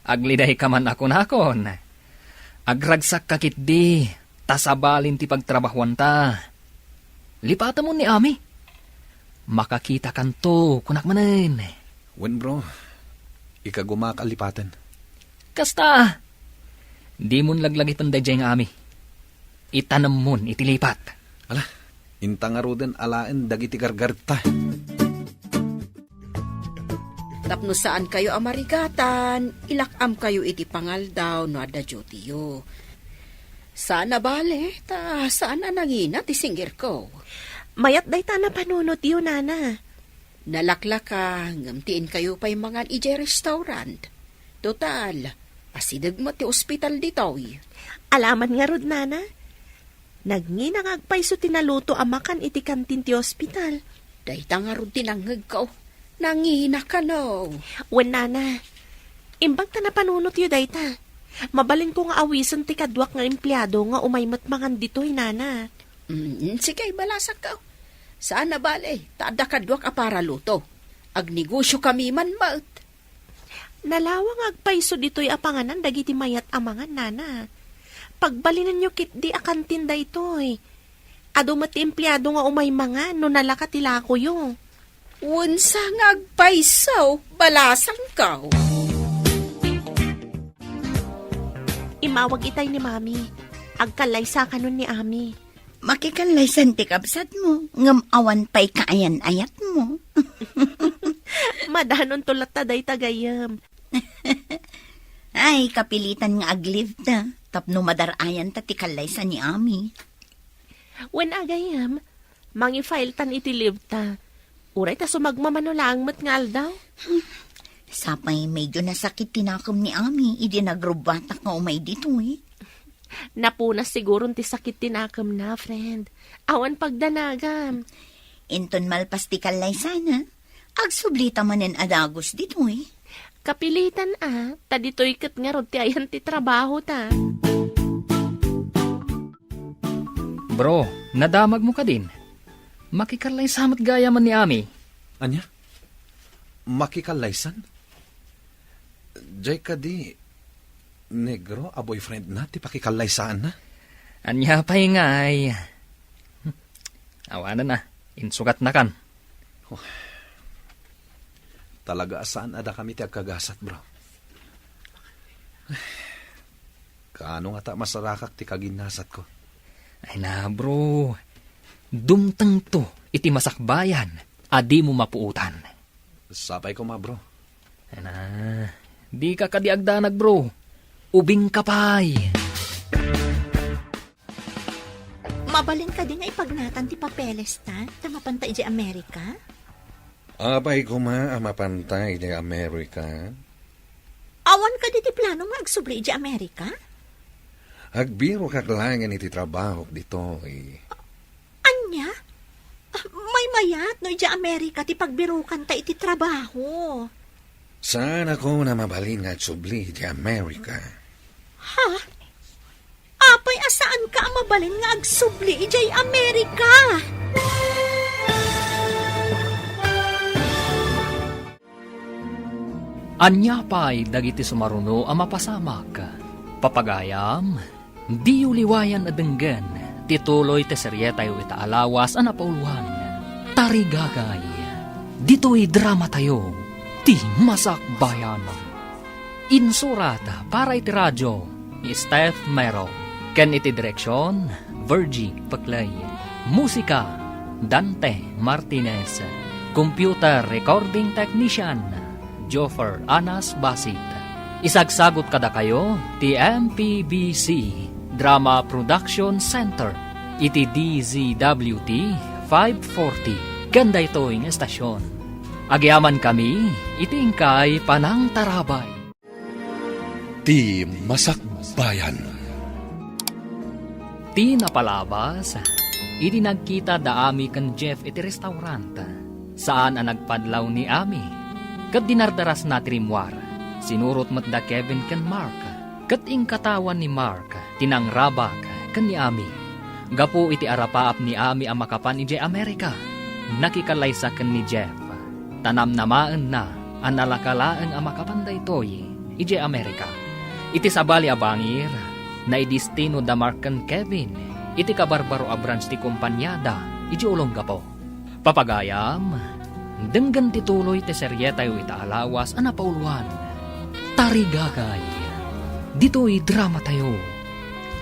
Aglidayka man a kunakon. Agragsakka ketdi, ta sabalin ti pagtrabahuanta. Lipatemon ni Ami. Makakitakanto, kunak manen. Wen, bro. Ikagumak a lipaten. Kasta, dimon laglagipen daydiay nga Ami. Itanemmon iti lipat. Ala, inta ngaruden alaen dagiti gargaretta. Tapno saankayo a marigatan, ilak-amkayo iti pangaldaw no adda dutyo. Saan a bale, ta saan a nangina ti singirko. Mayat dayta a napanunotyo, Nana. Nalaklaka, ngem ti inkayo pay mangan idiay restaurant. Total, asideg met ti ospital ditoy. Alaman ngarud, Nana. Nangina nga agpayso ti naluto a makan iti kantin ti ospital. Dayta ngarud ti nangngegko. Nangina kano. Wen, Nana. Imbag ta napanunotyo dayta. Mabalinko nga awisen ti kaduak nga empleado nga umay met mangan ditoy, Nana. Mm, sige, balasakko. Saan a bale, ta adda kaduak a paraluto. Agnegosyokami man met. Nalawang nga agpayso ditoy a panganan dagiti mayat a mangan, Nana. Pagbalinenyo ketdi a kantin daytoy. Adu met ti empleado nga umay mangan no nalaka ti lakoyo. Wensa nga agpayso, balasangko. Immawag itay ni Mami. Agkallaysakanon ni Ami. Makikallaysan ti kabsatmo, ngem awan pay kaayan-ayatmo. Madanonto latta dayta, gayyem. Ay, kapilitan nga ag-leave ta, tapno madar-ayanta ti kallaysa ni Ami. Wen a, gayyem, mangi-file tan iti leave ta. Uray ta sumagmamano laeng met nga aldaw. Sapay medyo nasakit ti nakem ni Ami idi nagrubbatak nga umay ditoy. Napunas siguron ti sakit ti nakemna, friend. Awan pagdanagam. Inton malpas ti kallaysana, agsublita manen a dagus ditoy. Kapilitan a, ta ditoy ket ngarud ti ayan ti trabaho ta. Bro, nadamagmo kadin? Makikallaysa met gayamen ni Ami. Ania? Makikallaysan? Jay kadi negro a boyfriendna ti pakikallaysaanna? Ania pay ngay? Hmm. Awanen a, insugatnakan. Oh. Talaga a saan a dakami ti agkagasat, bro. Kaano ngata masarakak ti kaginnasatko? Ay na, bro. Dumtengto iti masakbayan a dimo mapuotan. Sapay koma, bro. Ana, dika kadi agdanag, bro. Ubingka pay. Mabalin kadi nga ipagnatan ti papelesta, ta mapanta idiay Amerika? Apay koma a mapanta idiay Amerika? Awan kadi ti plano nga agsubli idiay Amerika? Agbirokak laengen iti trabahok ditoy. Ania? Maymayat no idiay Amerika ti pagbirokanta iti trabaho. Saanakon a mabalin nga agsubli idiay Amerika. Ha? Apay a saanka a mabalin nga agsubli idiay Amerika? Ania pay dagiti sumaruno a mapasamak? Papagayam, diyo liwayan a denggen ti tuloy ti serietayo ita a lawas a napauluan, Tarigagay. Ditoy dramatayo, ti Masakbayan. Insurat para iti radio ni Steph Mero, ken iti direksion, Virgie Peclay. Musika, Dante Martinez. Computer recording technician, Joffer Anas Basit. Isagsagut kadakayo ti M P B C Drama Production Center iti D Z W T five forty ken daytoy nga estasion. Agyamankami iti inkay panangtarabay. Ti Masakbayan. Ti napalabas, idi nagkita da Ami ken Jeff iti restaurant, saan a nagpadlaw ni Ami, ket dinardarasna ti rimmuar. Sinurot met da Kevin ken Mark, ket inkatawan ni Mark ti nangrabak ken ni Ami. Gapu iti arapaap ni Ami a makapan idiay Amerika, nakikallaysa ken ni Jeff, ta namnamaenna a nalaka laeng a makapan daytoy idiay Amerika. Iti sabali a bangir, naidestino da Mark ken Kevin iti kabarbaro a branch ti kompaniada idiay Olongapo. Papagayam, denggen ti tuloy ti serietayo ita a lawas a napauluan, Tarigagay. Ditoy dramatayo,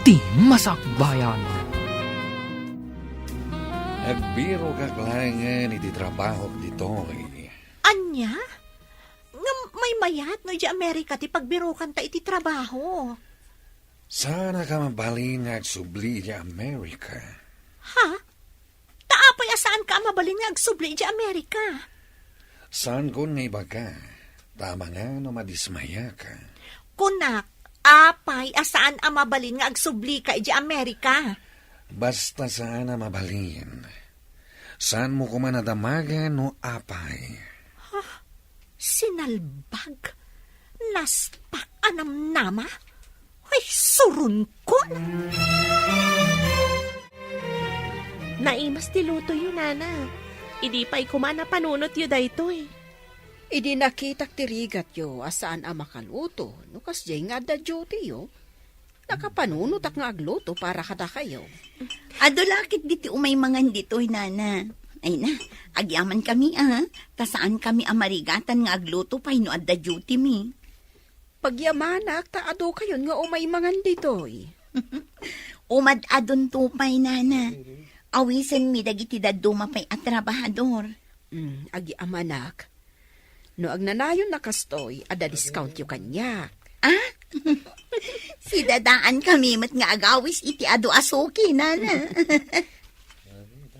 ti Masakbayan. Agbirokak laengen iti trabahok ditoy. Ania? Ngem maymayat no idiay Amerika ti pagbirokanta iti trabaho. Saanka a mabalin nga agsubli idiay Amerika. Ha? Ta apay a saanka a mabalin nga agsubli idiay Amerika? Saankon nga ibaga, ta amangan no madismayaka. Kunak, apay a saan a mabalin nga agsublika idiay Amerika? Basta saan a mabalin. Saanmo koma nadamagen no apay. Ha? Sinalbag? Naspak a namnama? Ay, suronkon! Naimas ti lutoyo, Nana. Idi pay koma napanunotyo daytoy. Idi nakitak ti rigatyo a saan a makaluto, no kasdiay nga adda dutyo, nakapanunotak nga agluto para kadakayo. Adu la ketdi ti umay mangan ditoy, Nana. Ay na, agyamankami, a, ta saankami a marigatan nga agluto pay no adda dutymi. Pagyamanak ta adukayon nga umay mangan ditoy. Umad-adunto pay, Nana. Awisenmi dagiti dadduma pay a trabahador. Mm, agyamanak. No agnanayon a kastoy, adda discountyo kaniak. Ah? Sidadaankami met nga agawis iti adu a suki, Nana.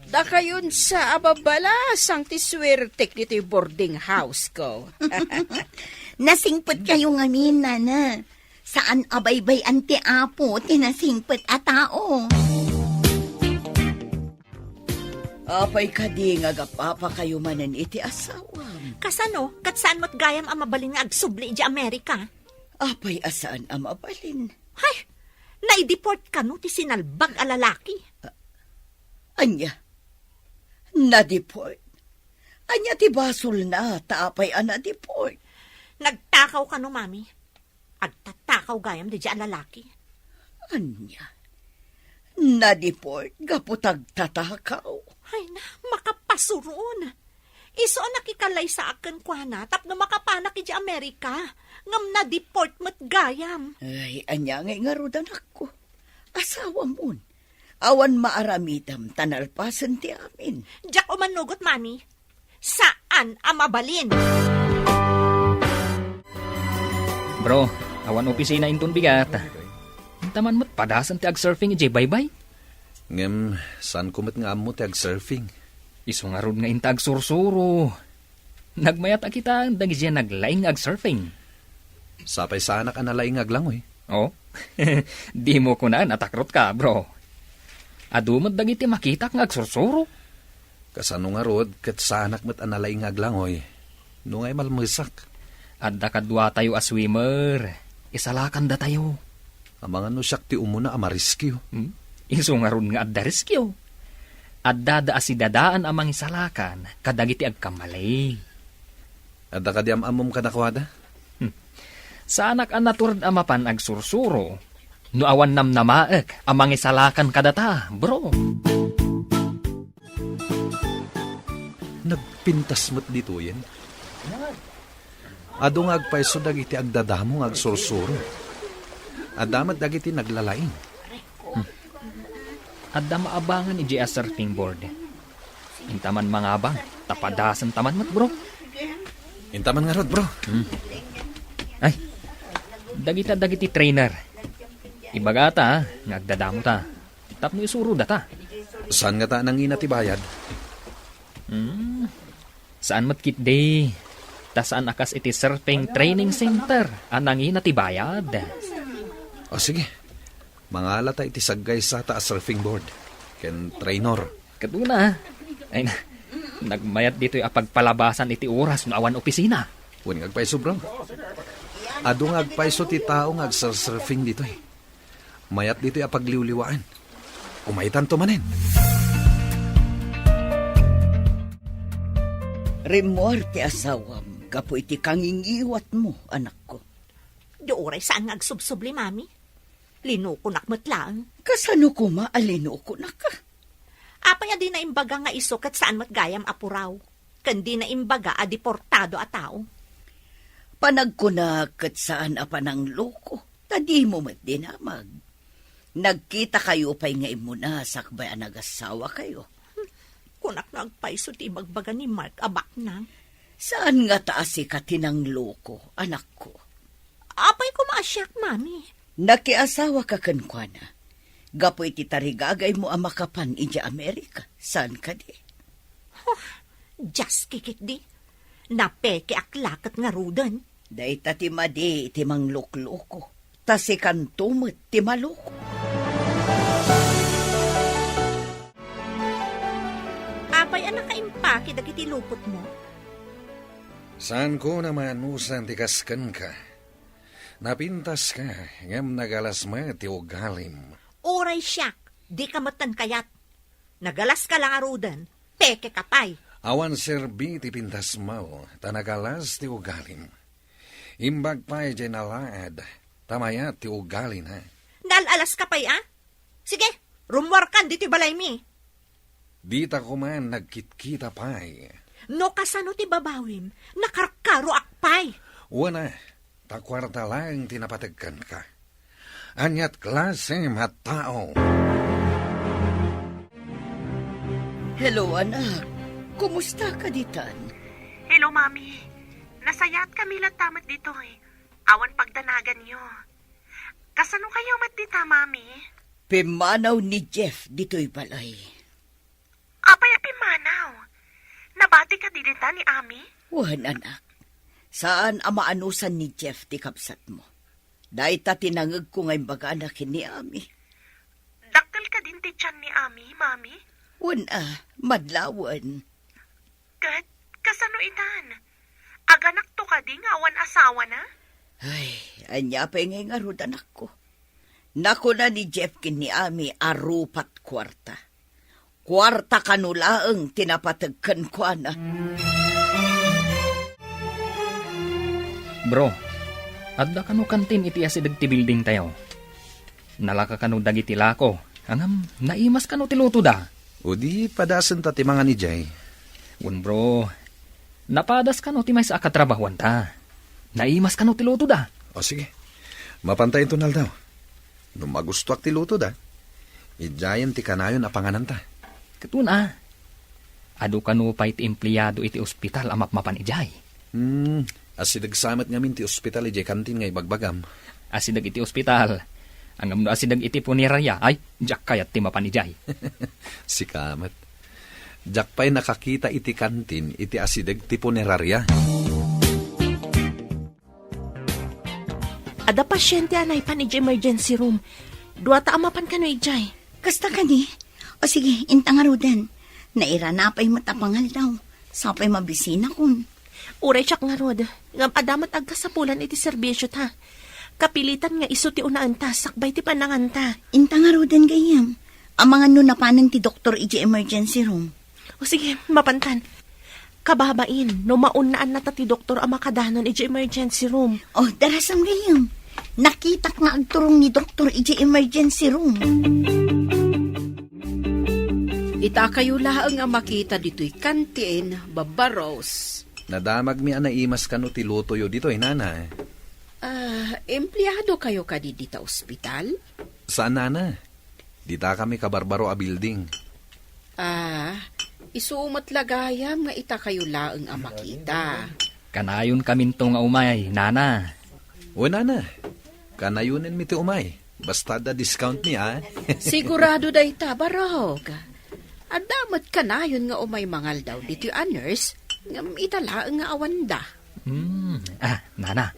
Dakayon sa a babbalasang ti suertek ditoy boarding house ko. Nasingpetkayo ngamin, Nana. Saan a baybay-an ti Apo ti nasingpet a tao. Apay kadi nga agap-apakayo manen iti asawam? Kasano? Ket saan met gayam a mabalin nga agsubli idiay Amerika? Apay a saan a mabalin? Hay! Naideport kano ti sinalbag a lalaki? Ania? Nadeport? Ania ti basolna ta apay a nadeport? Nagtakaw kano, Mami. Agtatakaw gayam daydiay a lalaki. Ania? Nadeport gapu ta agtatakaw? Ay na, makapasuron. Isu a nakikallaysaak kenkuana tapno makapanak idiay Amerika, ngem nadeport met gayam. Ay, ania ngay ngarud, anakko? Asawamon. Awan maaramidem ta nalpasen ti amin. Diak umanugot, Mami. Sa saan a mabalin. Bro, awan opisina inton bigat. Inta man met padasen ti agsurfing idiay baybay. Ngem, saanko met nga ammo ti agsurfing. Isu ngarud nga inta agsursuro. Nagmayat a kitaen dagidiay naglaing nga agsurfing. Sapay saanak a nalaing nga aglangoy. Oh? Dimo kunaen a takrotka, bro. Adu met dagiti makitak nga agsursuro. Kasano ngarud ket saanak met a nalaing nga aglangoy no nga imalmesak? Adda kaduatayo a swimmer. Isalakandatayo. Amangan no siak ti umuna a mariskio. Hmm? Isu ngarud nga adda riskio. Addada a sidadaan a mangisalakan kadagiti agkamali. Adda kadi am-ammom kadakuada? Hmm. Saanak a natured a mapan agsursuro no awan namnamaek a mangisalakan kadata, bro. Nagpintas met ditoyen. Adu nga agpayso dagiti agdadamo nga agsursuro. Adda met dagiti naglalaing. Hmm. Adda maabangan idiay a surfing board. Inta man mangabang, ta padasen ta man met, bro. Inta man ngarud, bro. Hmm. Ay, dagita dagiti trainer. Ibagata, ha, nga agdadamo ta. Tapno isuro data. Saan ngata a nangina ti bayad? Hmm. Saan met ketdi. Ta saan a kas iti surfing training center a nangina ti bayad. O, sige. Mangalata iti saggaysata a surfing board ken trainer. Ket una, ay na, nagmayat ditoy a pagpalabasan iti oras no awan opisina. Wen nga agpayso, bro. Adu nga agpayso ti tao nga agsursurfing ditoy. Mayat ditoy a pagliwliwaan. Umaytanto manen. Rimmuar ti asawam gapu iti kangingiwatmo, anakko. Di uray saan nga agsubsubli, Mami. Linukonak met laeng. Kasano koma a linukonak? Apay a di naimbaga nga isu ket saan met gayam a puraw? Ken di naimbaga a deportado a tao? Panagkunak ket saan a panangloko, ta dimo met dinamag. Nagkitakayo pay nga immuna sakbay a nagasawakayo. Kunak no agpayso ti ibagbaga ni Mark a baknang. Saan ngata a sika ti nangloko, anakko? Apay koma a siak, Mami? Nakiasawaka kenkuana gapu iti tarigagaymo a makapan idiay Amerika, saan kadi? Huh, diaskikitdi. Napekeak la ket ngaruden. Dayta ti madi iti manglukloko, ta sikanto met ti maloko. Apay a nakaimpaki dagiti lupotmo? Saanko a maanusan ti kas kenka. Napintaska, ngem nagalas met ti ugalim. Uray siak, dika met kayat. Nagalaska la ngaruden, pekeka pay. Awan serbi ti pintasmo, ta nagalas ti ugalim. Imbag pay diay nalaad, ta mayat ti ugalina. Naal-alaska pay a? Sige, rummuarkan ditoy balaymi. Dita koma nagkitkita pay. No kasano ti babawim, nakarkaroak pay. Wen a, ta kuarta laeng ti napateg kenka. Aniat klasem a tao? Hello, anak. Kumusta ka ditan? Hello, Mami. Nasayaatkami latta met ditoy. Awan pagdanaganyo. Kasano kayo met dita, Mami? Pimmanaw ni Jeff ditoy balay. Apay a pimmanaw? Nabati kadi dita ni Ami? Wen, anak. Saan a maanusan ni Jeff ti kabsatmo. Dayta ti nangegko nga imbagana ken ni Ami. Dakkel kadin ti tian ni Ami, Mami? Wen a, madlawen. Ket kasano itan? Aganakto kadi nga awan asawana? Ay, ania pay ngay ngarud, anakko? Nakuna ni Jeff ken ni Ami a rupat kuarta. Kuarta kano laeng ti napateg kenkuana. Bro, adda kano kantin iti asideg ti building tayo? Nalaka kano dagiti lako, ngem naimas kano ti lutoda? O di padasen ta ti mangan idiay. Wen, bro, napadas kano ti maysa a katrabahuanta? Naimas kano ti lutoda? O sige, mapanta inton aldaw. No magustoak ti lutoda, idiayen ti kanayon a pangananta. Ket wen a, Adu kano pay ti empleado iti ospital a mapmapan idiay? Hmm, asideg sa met ngamin ti ospital idiay kantin nga ibagbagam. Asideg iti ospital. Ngem no asideg iti punerarya, ay, diak kayat ti mapan idiay. Sika met. Diak pay nakakita iti kantin iti asideg ti punerarya. Adda pasiente a naipan idiay emergency room. Dua ta a mapan kano idiay. Kasta kadi? O sige, inta ngaruden. Nairana pay met a pangaldaw. Sapay mabisinakon. Uray siak ngarud, ngem adda met agkasapulan iti serbisyota. Kapilitan nga isu ti unaenta sakbay ti pananganta. Inta ngaruden gayyem. Amangan no napanen ti doktor idiay emergency room. O sige, mapantan. Kababain, no maunnaannata ti doktor a makadanon idiay emergency room. O, darasam gayyem. Nakitak nga agturong ni doktor idiay emergency room. Ita kayo laeng a makita ditoy kantin, Babba Rose. Nadamagmi a naimas kano ti lutoyo ditoy, nana. Ah, empleado kayo kadi dita ospital? Saan, nana. Dita kami kabarbaro a building. Ah, isu met la gayam nga ita kayo laeng a makita. Kanayon kaminto nga umay, nana. O, nana. Kanayonenmi ti umay. Basta adda discount mi, a. Sigurado dayta, barok. Adda met kanayon nga umay mangaldaw ditoy a nurse, ngem ita laeng nga awanda. Hmm. Ah, nana.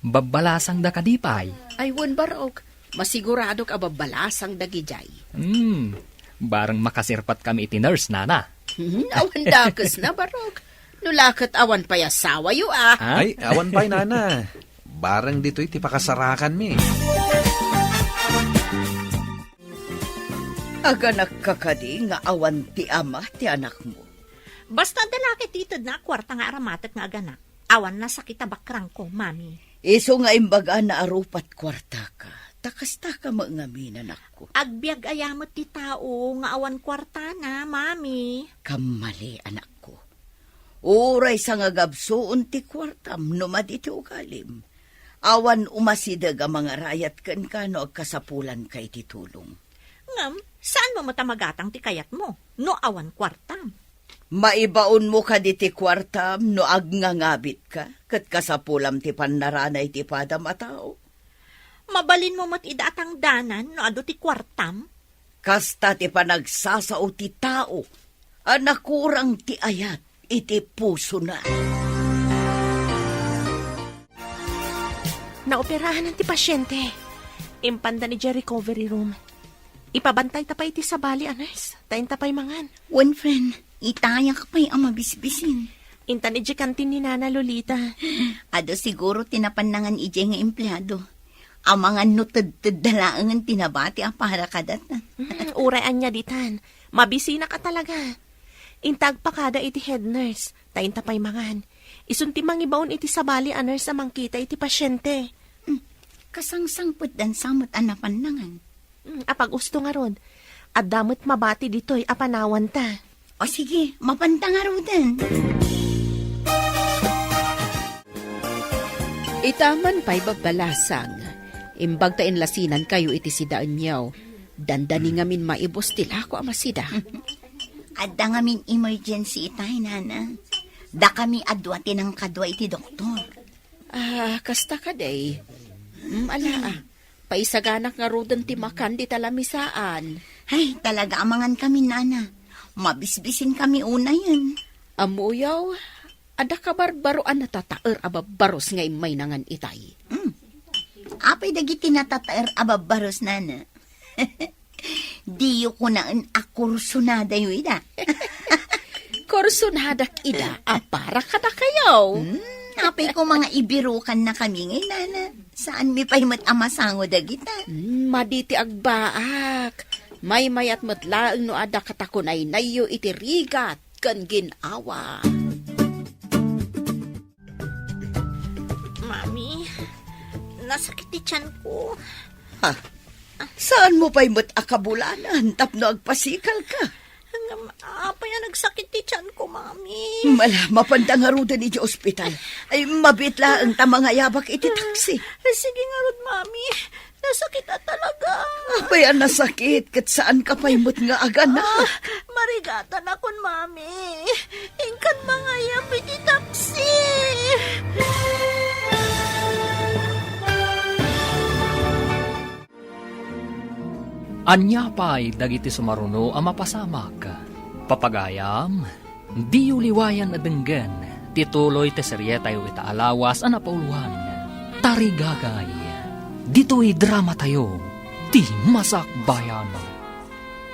Babbalasangda kadi pay? Ay, wen, barok. Masiguradok a babbalasang dagidiay. Hmm, bareng makasirpat kami iti nurse, nana. Hmm, awan dakes na, barok. No la ket awan pay asawayo, a. Ha? Ay, awan pay, nana. Bareng ditoy ti pakasarakanmi. Aganakka kadi nga awan ti ama ti anakmo? Basta adda la ket itedna a kuarta nga aramatek nga aganak. Awan nasakit a bakrangko, Mami. Isu nga imbagana a rupat kuartaka, ta kastaka met ngamin, anakko. Agbiag aya met ti tao nga awan kuartana, Mami. Kammali, anakko. Uray sangagabsuon ti kuartam no madi ti ugalim. Awan umasideg a mangarayat kenka no agkasapulanka iti tulong. Ngem, saanmo met a magatang ti kayatmo no awan kuartam? Maibaonmo kadi ti kuartam no agngangabitka ket kasapulam ti pannarana iti padam a tao? Mabalinmo met ida a tangdanan no adu ti kuartam? Kasta ti panagsasao ti tao a nakurang ti ayat iti pusona. Naoperahan ti pasiente. Impanda idiay recovery room. Ipabantayta pay iti sabali a nurse, ta inta pay mangan. Wen, friend, itayak pay a mabisbisin. Intan idiay kantin ni Nana Lolita. Adu siguro ti napannangan idiay nga empleado. Amangan no tedtedda laengen ti nabati a para kadata. Hmm, uray ania ditan. Mabisinak a talaga. Inta agpakada iti head nurse, ta inta pay mangan. Isun ti mangibaon iti sabali a nurse a mangkita iti pasiente. Hmm, kasangsangpetdan sa met a napannangan. Hmm, apag-usto ngarud. Adda met mabati ditoy a panawanta. O sige, mapanta ngaruden. Ita man pay babbalasang, imbag ta inlasinankayo iti sidaenyo, dandani ngamin maibus ti lako a masida. Adda ngamin emergency itay, nana. Dakami a dua ti nangkadua iti doktor. Ah, kasta kadi. Mm, ala, ah. Paisaganak ngaruden ti makan dita lamisaan. Ay, talaga amangan kami, nana. Mabisbisin kami unayen. Ammoyo, adda kabarbaro a natataer a babbaros nga immay nangan itay. Mm. Apay dagiti natataer a babbaros, nana? Diyo kunaen a kursunadayo ida. Kursunadak ida a para kadakayo. Hmm, apay ko mga ibirukan na kami ngay, nana. Saan mi pay met a masango dagita? Hmm, madi ti agbaak. Maymayat met laeng no adda katakunaynayyo iti rigat ken gin-awa. Mami, nasakit ti tiyan ko. Ha? Saan mo pa'y met a kabulanan tapno agpasikal ka? Ngem, apay a nagsakit ti tiyan ko, Mami? Mala, mapanda ngaruden iti ospital. Ay, mabit laeng ta mangayabak iti taksi. Sige ngarud, Mami. Nasakit a talaga. Apay a nasakit, ket saan ka pay met nga aganak? Ah, marigatanakon, Mami. Ania pay dagiti sumaruno a mapasamak? Papagayam, diyo liwayan a denggen ti tuloy ti serietayo ita a lawas a napauluan, Tarigagay. Ditoy dramatayo, ti Masakbayan.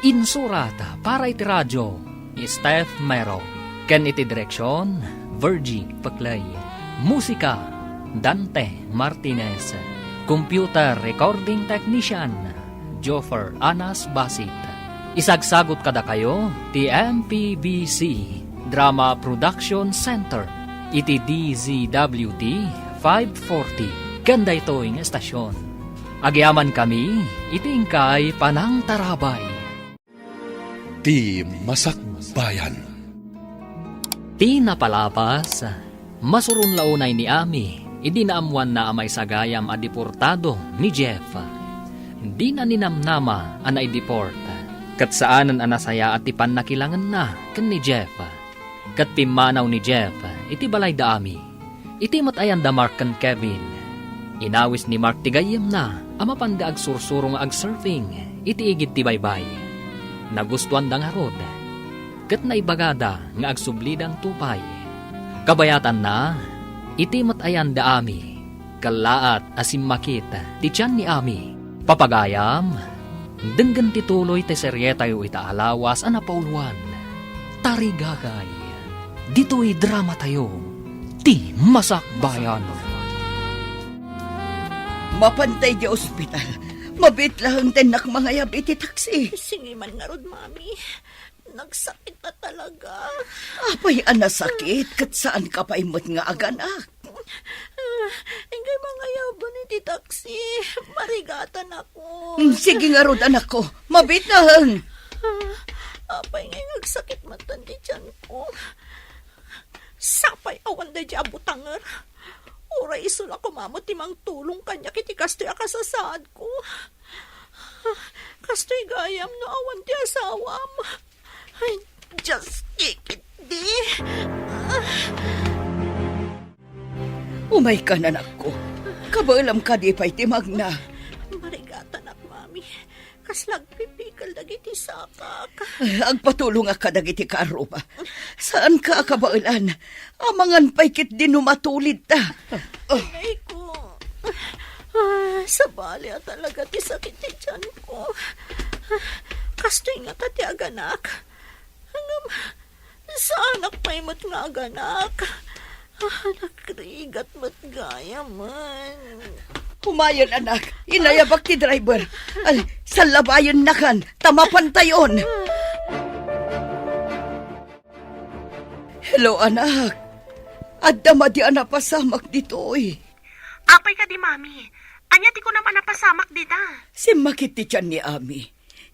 Insurat para iti radio, ni Steph Mero. Ken iti direksion, Virgie Peclay. Musika, Dante Martinez. Computer recording technician, Joffer Anas Basit. Isagsagot kadakayo ti M P B C Drama Production Center iti D Z W T five forty ken daytoy nga estasyon. Agyamankami iti inkay panangtarabay. Ti Masakbayan. Ti napalabas, masuron la unay ni Ami idi naammoanna a maisagayam a deportado ni Jeff. Dina ninamnama a naideport, ket saanen a nasayaat ti pannakilangenna ken ni Jeff. Ket pimmanaw ni Jeff iti balay da Ami. Iti met ayan da Mark ken Kevin, inawis ni Mark ti gayyemna a mapanda agsursuro nga agsurfing iti igid ti baybay. Nagustuanda ngarud, ket naibagada nga agsublidanto pay. Kabayatanna, iti met ayan da Ami, kellaat a simmakit ti tian ni Ami. Papagayam, denggen ti tuloy ti serietayo ita a lawas a napauluan, Tarigagay. Ditoy dramatayo, ti Masakbayan. Mapantay di ospital. Mabiit laeng ti innak mangayab iti taksi. Sige man ngarud, Mami. Nagsakit na talaga. Apay a nasakit, ket saan ka pay met nga aganak? Ah, inkay mangayaban iti taksi. Marigatanakon. Mm, sige ngarud, anakko. Mabiit laeng. Ah, apay ngay nga agsakit met ti tianko. Sapay awan daydi a butanger. Uray isu la koma met ti mangtulong kaniak iti kastoy a kasasaadko. Kastoy gayam no awan ti asawam. Ay, Diyos, kikitdi. Umaykan, anakko. Kabaelam kadi pay ti magna. Marigatanak, Mami. Kasla agpipikel dagiti sakak. Agpatulongak kadagiti kaarruba. Saanka a kabaelan. Amangan pay ketdi no matulidta. Inayko. Ah, sabali a talaga ti sakit ti tianko. Kastoy ngata ti aganak. Ngem, saanak pay met nga aganak. Ah, nagrigat met gayamen. Umayen, anak. Inayabak ti driver. Ay, sallabayennakan ta mapantayon. Hello, anak. Adda madi a napasamak ditoy. Apay kadi, Mami? Ania ti kunam a napasamak dita? Simmakit ti tian ni Ami.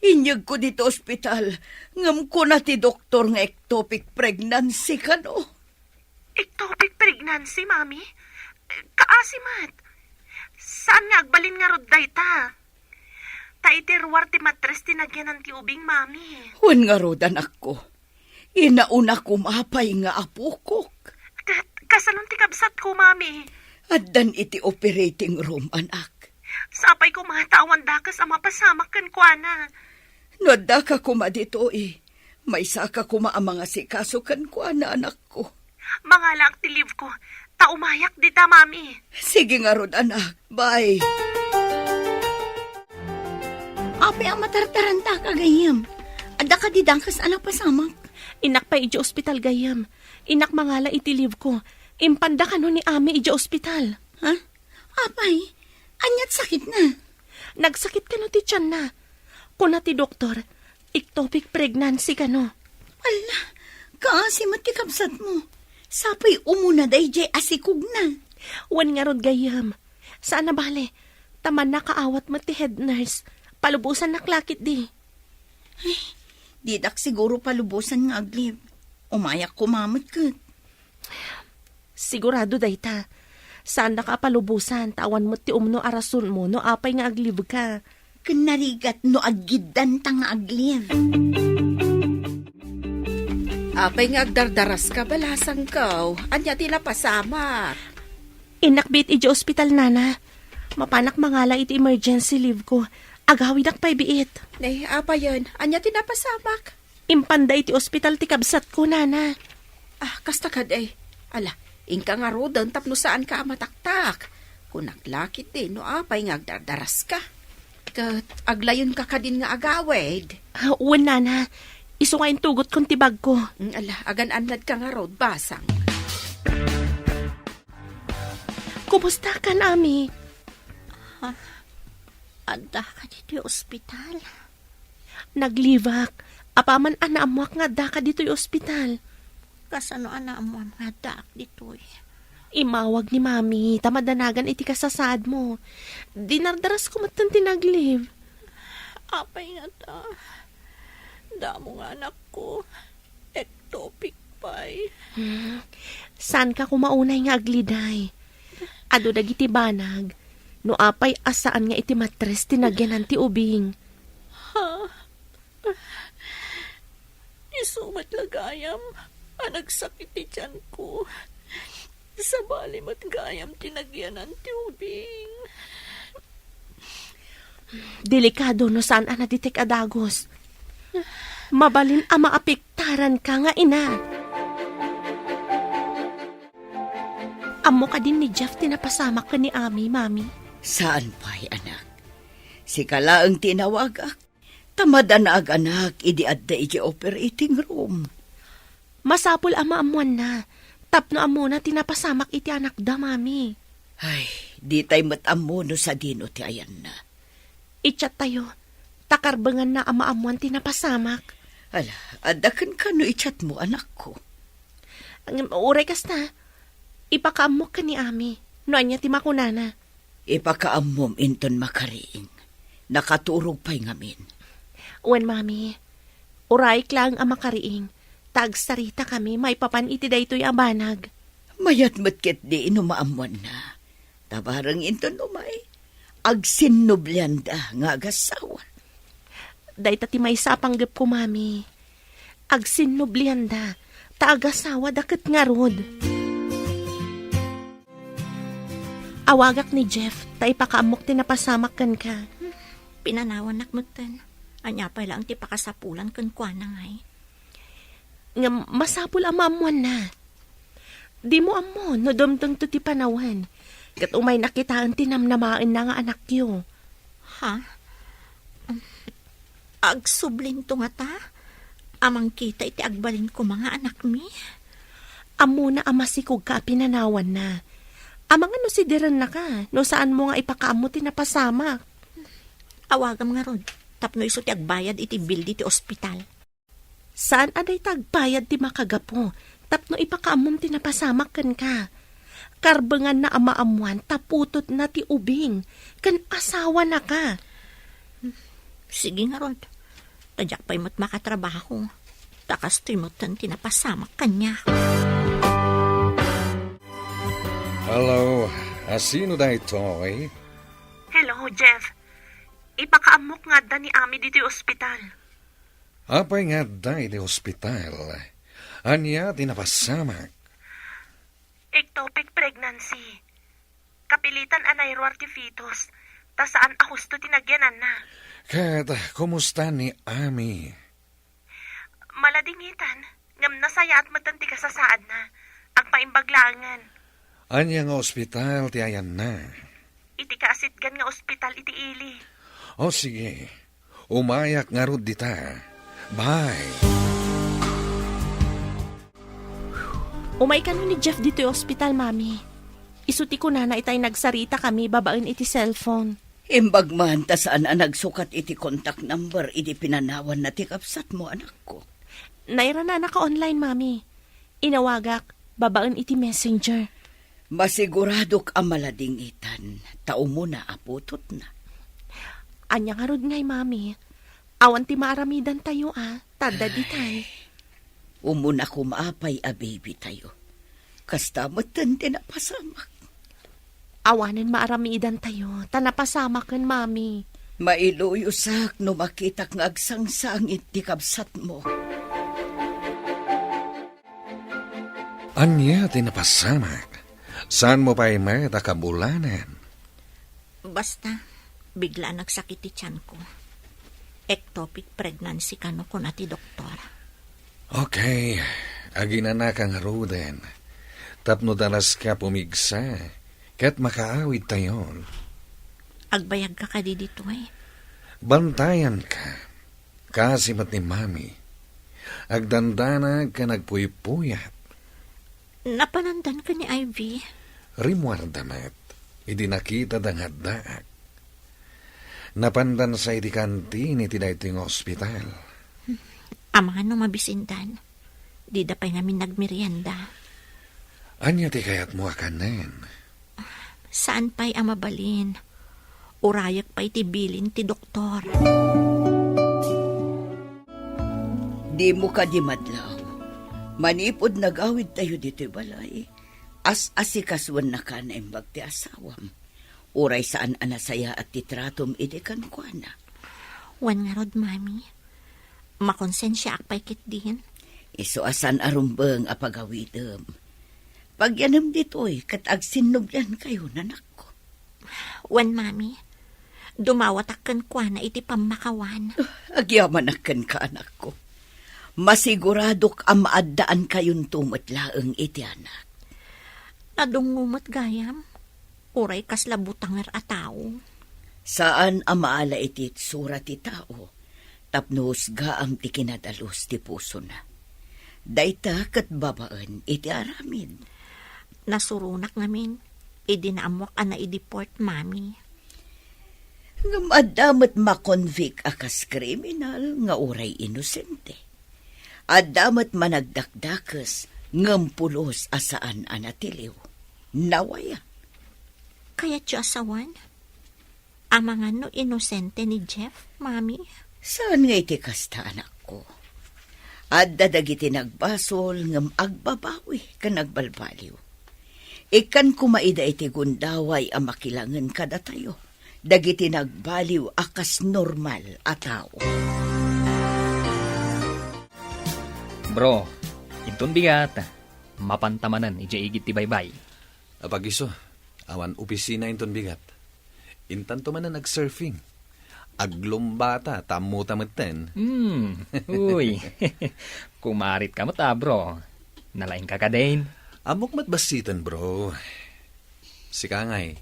Inyegko dita ospital, ngem kuna ti doktor nga ectopic pregnancy kano. Ectopic pregnancy, Mami? Kaasi met. Saan nga agbalin ngarud dayta? Ta iti ruar ti matres ti nagyanan ti ubing, Mami. Wen ngarud, anakko. Inauna koma pay nga apokok. Ket kasanon ti kabsatko, Mami? Addan iti operating room, anak. Sapay koma ta awan dakes a mapasamak kenkuana. No addaka koma ditoy, maysaka koma a mangasikaso kenkuana, anakko. Mangalaak ti leave ko, ta umayak dita, Mami. Sige ngarud, anak. Bye. Apay a matartarantaka, gayyem? Adda kadi dakes a napasamak? Innak pay idiay ospital, gayyem. Innak mangala iti leave ko. Impanda kano ni Ami idiay ospital. Ha? Apay, ania't sakitna? Nagsakit kano ti tianna. Kuna ti doktor, ectopic pregnancy kano. Alla, kaasi met ti kabsatmo. Sapay umuna daydiay a sikogna. Wen ngarud, gayyem. Saan a bale, ta mannakaawat met ti head nurse. Palubosannak la ketdi. Ay, didak siguro palubosan nga ag-leave. Umayak koma met ket. Sigurado dayta. Saannak a palubosan, ta awan met ti umno a rasonmo no apay nga ag-leave ka. Ken narigat no aggiddanta nga ag-leave. Apay nga agdardaraska, balasangko? Ania ti napasamak? Innak biit idiay ospital, Nana. Mapanak mangala iti emergency leave ko. Agawidak pay biit. Nay, apayen, ania ti napasamak? Impanda iti ospital ti kabsatko, nana. Ah, kasta kadi. Ala, inka ngaruden tapno saanka a mataktak. Kunak la ketdi no apay nga agdardaraska. Ket aglayonka kadin nga agawid. Ah, wen, nana. Isu nga intugotkon ti bagko. Mm, ala, agan-annadka ngarud, basang. Kumusta kan, Ami? Ha? Addaka ditoy ospital? Naglibak. Apaman a naammoak nga addaka ditoy ospital. Kasano a naammoam nga addaak ditoy? Immawag ni Mami, ta madanagan iti kasasaadmo. Dinardarasko metten ti naglib. Apay ngata? Damo nga anakko. Ectopic pay. Hmm. Saanka koma unay nga agliday? Adu dagiti banag, no apay a saan nga iti matres ti nagyanan ti ubing. Ha? Isu met la gayam a nagsakit ti tianko. Sabali met gayam ti nagyanan ti ubing. Delikado no saan a naditek a dagus. Mabalin a maapektaranka nga ina. Ammo kadin ni Jeff ti napasamak ken ni Ami, Mami? Saan pay, anak. Sika laeng ti inawagak. Ta madanagan idi adda iti operating room. Masapul a maammoanna, tapno ammona ti napasamak iti anakda, Mami. Ay, ditay met ammo no sadino ti ayanna. I-chat tayo, ta karbenganna a maammoan ti napasamak. Ala, adda kenka no i-chatmo, anakko. Ngem uray kasta, ipakaammok ken ni Ami, no ania ti makunana. Ipakaammom inton makariing. Nakaturog pay ngamin. Wen, Mami. Urayek laeng a makariing, ta agsaritakami maipapan iti daytoy a banag. Mayat met ketdi no maammoanna. Ta bareng inton umay, agsinnublianda nga agasawa. Dayta ti maysa a panggepko, Mami. Agsinnublianda, ta agasawada ket ngarud. Awagak ni Jeff, ta ipakaammok ti napasamak kenka. Pinanawannak metten. Ania pay laeng ti pakasapulan kenkuana, ngay? Ngem masapul a maammoanna. Dimo ammo no dumtengto ti panawen, ket umayna kitaen ti namnamaenna nga anakyo. Ha? Agsublinto ngata a mangkita iti agbalin koma nga anakmi? Ammona a masikogka a pinanawanna. Amangan no sidirennaka no saanmo nga ipakaammo ti napasamak. Awagam ngarud, tapno isu ti agbayad iti bill ditoy ospital. Saan a dayta agbayad ti makagapu tapno ipakaammom ti napasamak kenka. Karbenganna a maammoan ta putotna ti ubing ken asawanaka. Sige ngarud, ta diak pay met makatrabaho, ta kastoy metten ti napasamak kaniak. Hello, a sino daytoy? Hello, Jeff. Ipakaammok nga adda ni Ami ditoy ospital. Apay nga adda iti ospital? Ania ti napasamak? Ectopic pregnancy. Kapilitan a nairuar ti fetus, ta saan a husto ti nagyananna. Ket kumusta ni Ami? Maladingitan, ngem nasayaat metten ti kasasaadna. Agpaimbag laengen. Ania nga ospital ti ayanna? Iti kaasitgan nga ospital iti ili. O, sige. Umayak ngarud dita. Bye. Umay kano ni Jeff ditoy ospital, Mami. Isu ti kunana itay nagsaritakami babaen iti cellphone. Imbag man ta saan a nagsukat iti contact number idi pinanawanna ti kabsatmo, anakko. Nairana a naka-online, Mami. Inawagak babaen iti messenger. Masiguradok a maladingitan ta umuna a putotna. Ania ngarud ngay, Mami? Awan ti maaramidantayo a, ta adda ditay. Ay, umuna koma pay a baby tayo. Kasta metten ti napasamak. Awanen maaramidantayo, ta napasamaken, Mami. Mailuyosak no makitak nga agsangsangit ti kabsatmo. Ania ti napasamak? Saanmo pay met a kabulanen? Basta, Bigla a nagsakit ti tianko. Ectopic pregnancy kano kuna ti doktor. Okay, aginanaka ngaruden. Tapno daraska pumigsa, ket makaawidtayon. Agbayagka kadi ditoy? Bantayanka. Kasi met ni Mami. Agdandanag ken agpuypuyat. Napanandanka ni Ivy? Rimmuarda met, idi nakitada nga addaak. Napandansa iti kantin iti daytoy nga ospital. Amangan no mabisindan. Dida pay ngamin nagmerienda. Ania ti kayatmo a kanen? Saan pay a mabalin. Urayek pay ti bilin ti doktor. Dimo kadi madlaw. Manipud nagawidtayo ditoy balay, as-asikasuennaka a naimbag ti asawam. Uray saan a nasayaat ti tratom idi kenkuana. Wen ngarud, Mami. Makonsensiaak pay ketdin. Isu a saan a rumbeng a pagawidem. Pagyanem ditoy ket agsinnubliankayon, anakko. Wen, Mami. Dumawatak kenkuana iti pammakawan. Agyamanak kenka, anakko. Masiguradok a maaddaankayon met laeng iti anak. Nadungngo met gayam. Uray kasla butanger a tao. Saan a maala iti itsura ti tao tapno husgaam ti kinadalus ti pusona. Dayta ket babaen iti aramid. Nasuronak ngamin idi naammoak a naideport, Mami. Ngem adda met makonvict a kas kriminal nga uray inosente. Adda met managdakdakes ngem pulos a saan a natiliw. Nawaya. Kayatyo a sawen? Amangan no inosente ni Jeff, Mami? Saan nga iti kasta, anakko. Adda dagiti nagbasol ngem agbabawi ken agbalbaliw. Ikkan koma ida iti gundaway a makilangen kadatayo, dagiti nagbaliw a kas normal a tao. Bro, inton bigat, mapanta manen idiay igid ti baybay. Apag-isu, awan opisina inton bigat. Intanto manen agsurfing. Aglumbata, ta ammota metten. Hmm, uy. Kumaritka met a, bro. Nalaingka kadin? Ammok met bassiten, bro. Sika ngay,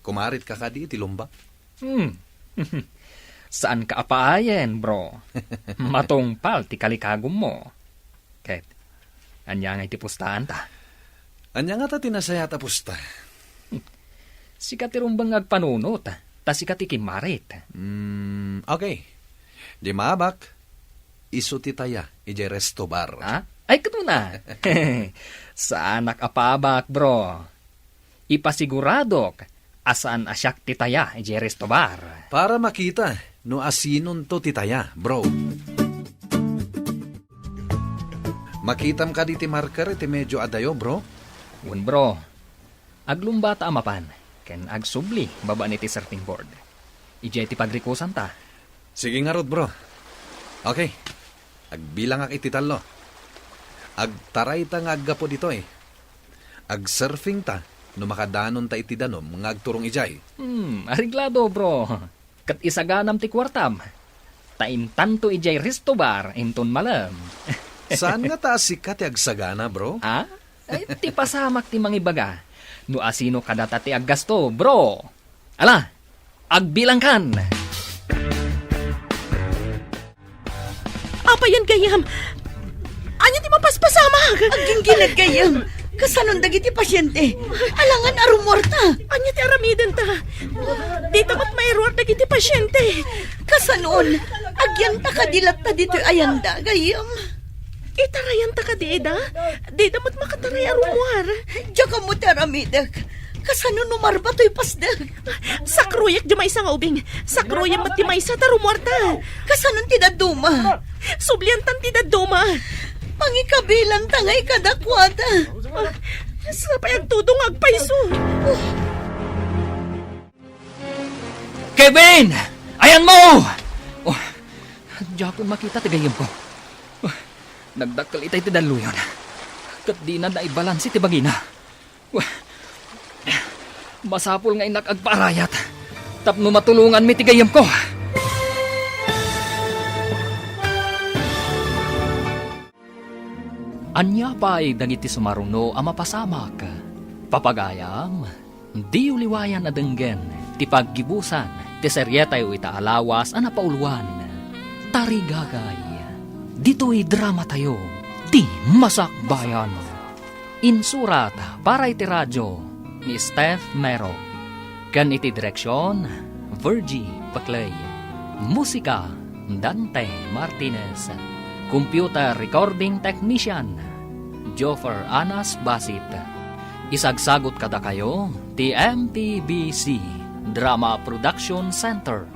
kumaritka kadi iti lumba? Hmm. Saanka a paayen, bro. Matungpal ti kalikagummo. Ket, ania ngay ti pustaanta? Ania ngata ti nasayaat a pusta? Sika ti rumbeng nga agpanunot, ta sika ti kimmarit. Hmm, okay. Di maabak, isu ti taya idiay resto bar. Ha? Ay, ket una. Saanak a paabak, bro. Ipasiguradok a saan a siak ti taya idiay resto bar. Para makita no asinonto ti taya, bro. Makitam kadi ti marker iti medio adayo, bro? Wen, bro. Aglumbata a mapan, ken agsubli babaen iti surfing board. Idiay ti pagrikosanta. Sige ngarud, bro. Okay. Agbilangak iti tallo. Agtarayta nga aggapu ditoy. Agsurfingta no makadanonta iti danum nga agturong idiay. Hmm, areglado, bro. Ket isaganam ti kuartam. Ta intanto idiay resto bar inton malem. Saan ngata a sika ti agsagana, bro? Ah? Ay, ti pasamak ti mangibaga. No asino kadata ti aggasto, bro? Ala, agbilangkan! Apayen, gayyem? Ania ti mapaspasamak? Agginggined, gayyem. Kasanon dagiti pasiente? Alangan a rumuarta. Ania ti aramidenta? Dita met mairuar dagiti pasiente. Kasanon? Agyanta kadi latta ditoy ayanda, gayyem? Itarayanta kadi ida? Dida met makataray a rumuar. Diak ammo ti aramidek. Kasano no marba toy pasdek? Sakroyek di maysa nga ubing. Sakroyek met di maysa ta rumuarta. Kasano ti dadduma? Subliantan ti dadduma. Mangikabilanta ngay kadakuada. Ah, sapay agtudong nga agpayso. Kevin! Ayanmo! Oh, diakon makita ti gayyemko. Oh, nagdakkel itay ti dalluyon. Ket dina naibalansi ti bagina. Oh, masapul nga innak agpaarayat. Tapno matulonganmi ti gayyemko. Ania pay dagiti sumaruno a mapasamak? Papagayam, diyo liwayan a denggen ti paggibusan ti serietayo ita a lawas a napauluan, Tarigagay. Ditoy dramatayo, ti Masakbayan. Insurat para iti radio ni Steph Mero, ken iti direksion, Virgie Paclay. Musika, Dante Martinez. Computer recording technician, Joffer Anas Basit. Isagsagot kadakayo ti M P B C Drama Production Center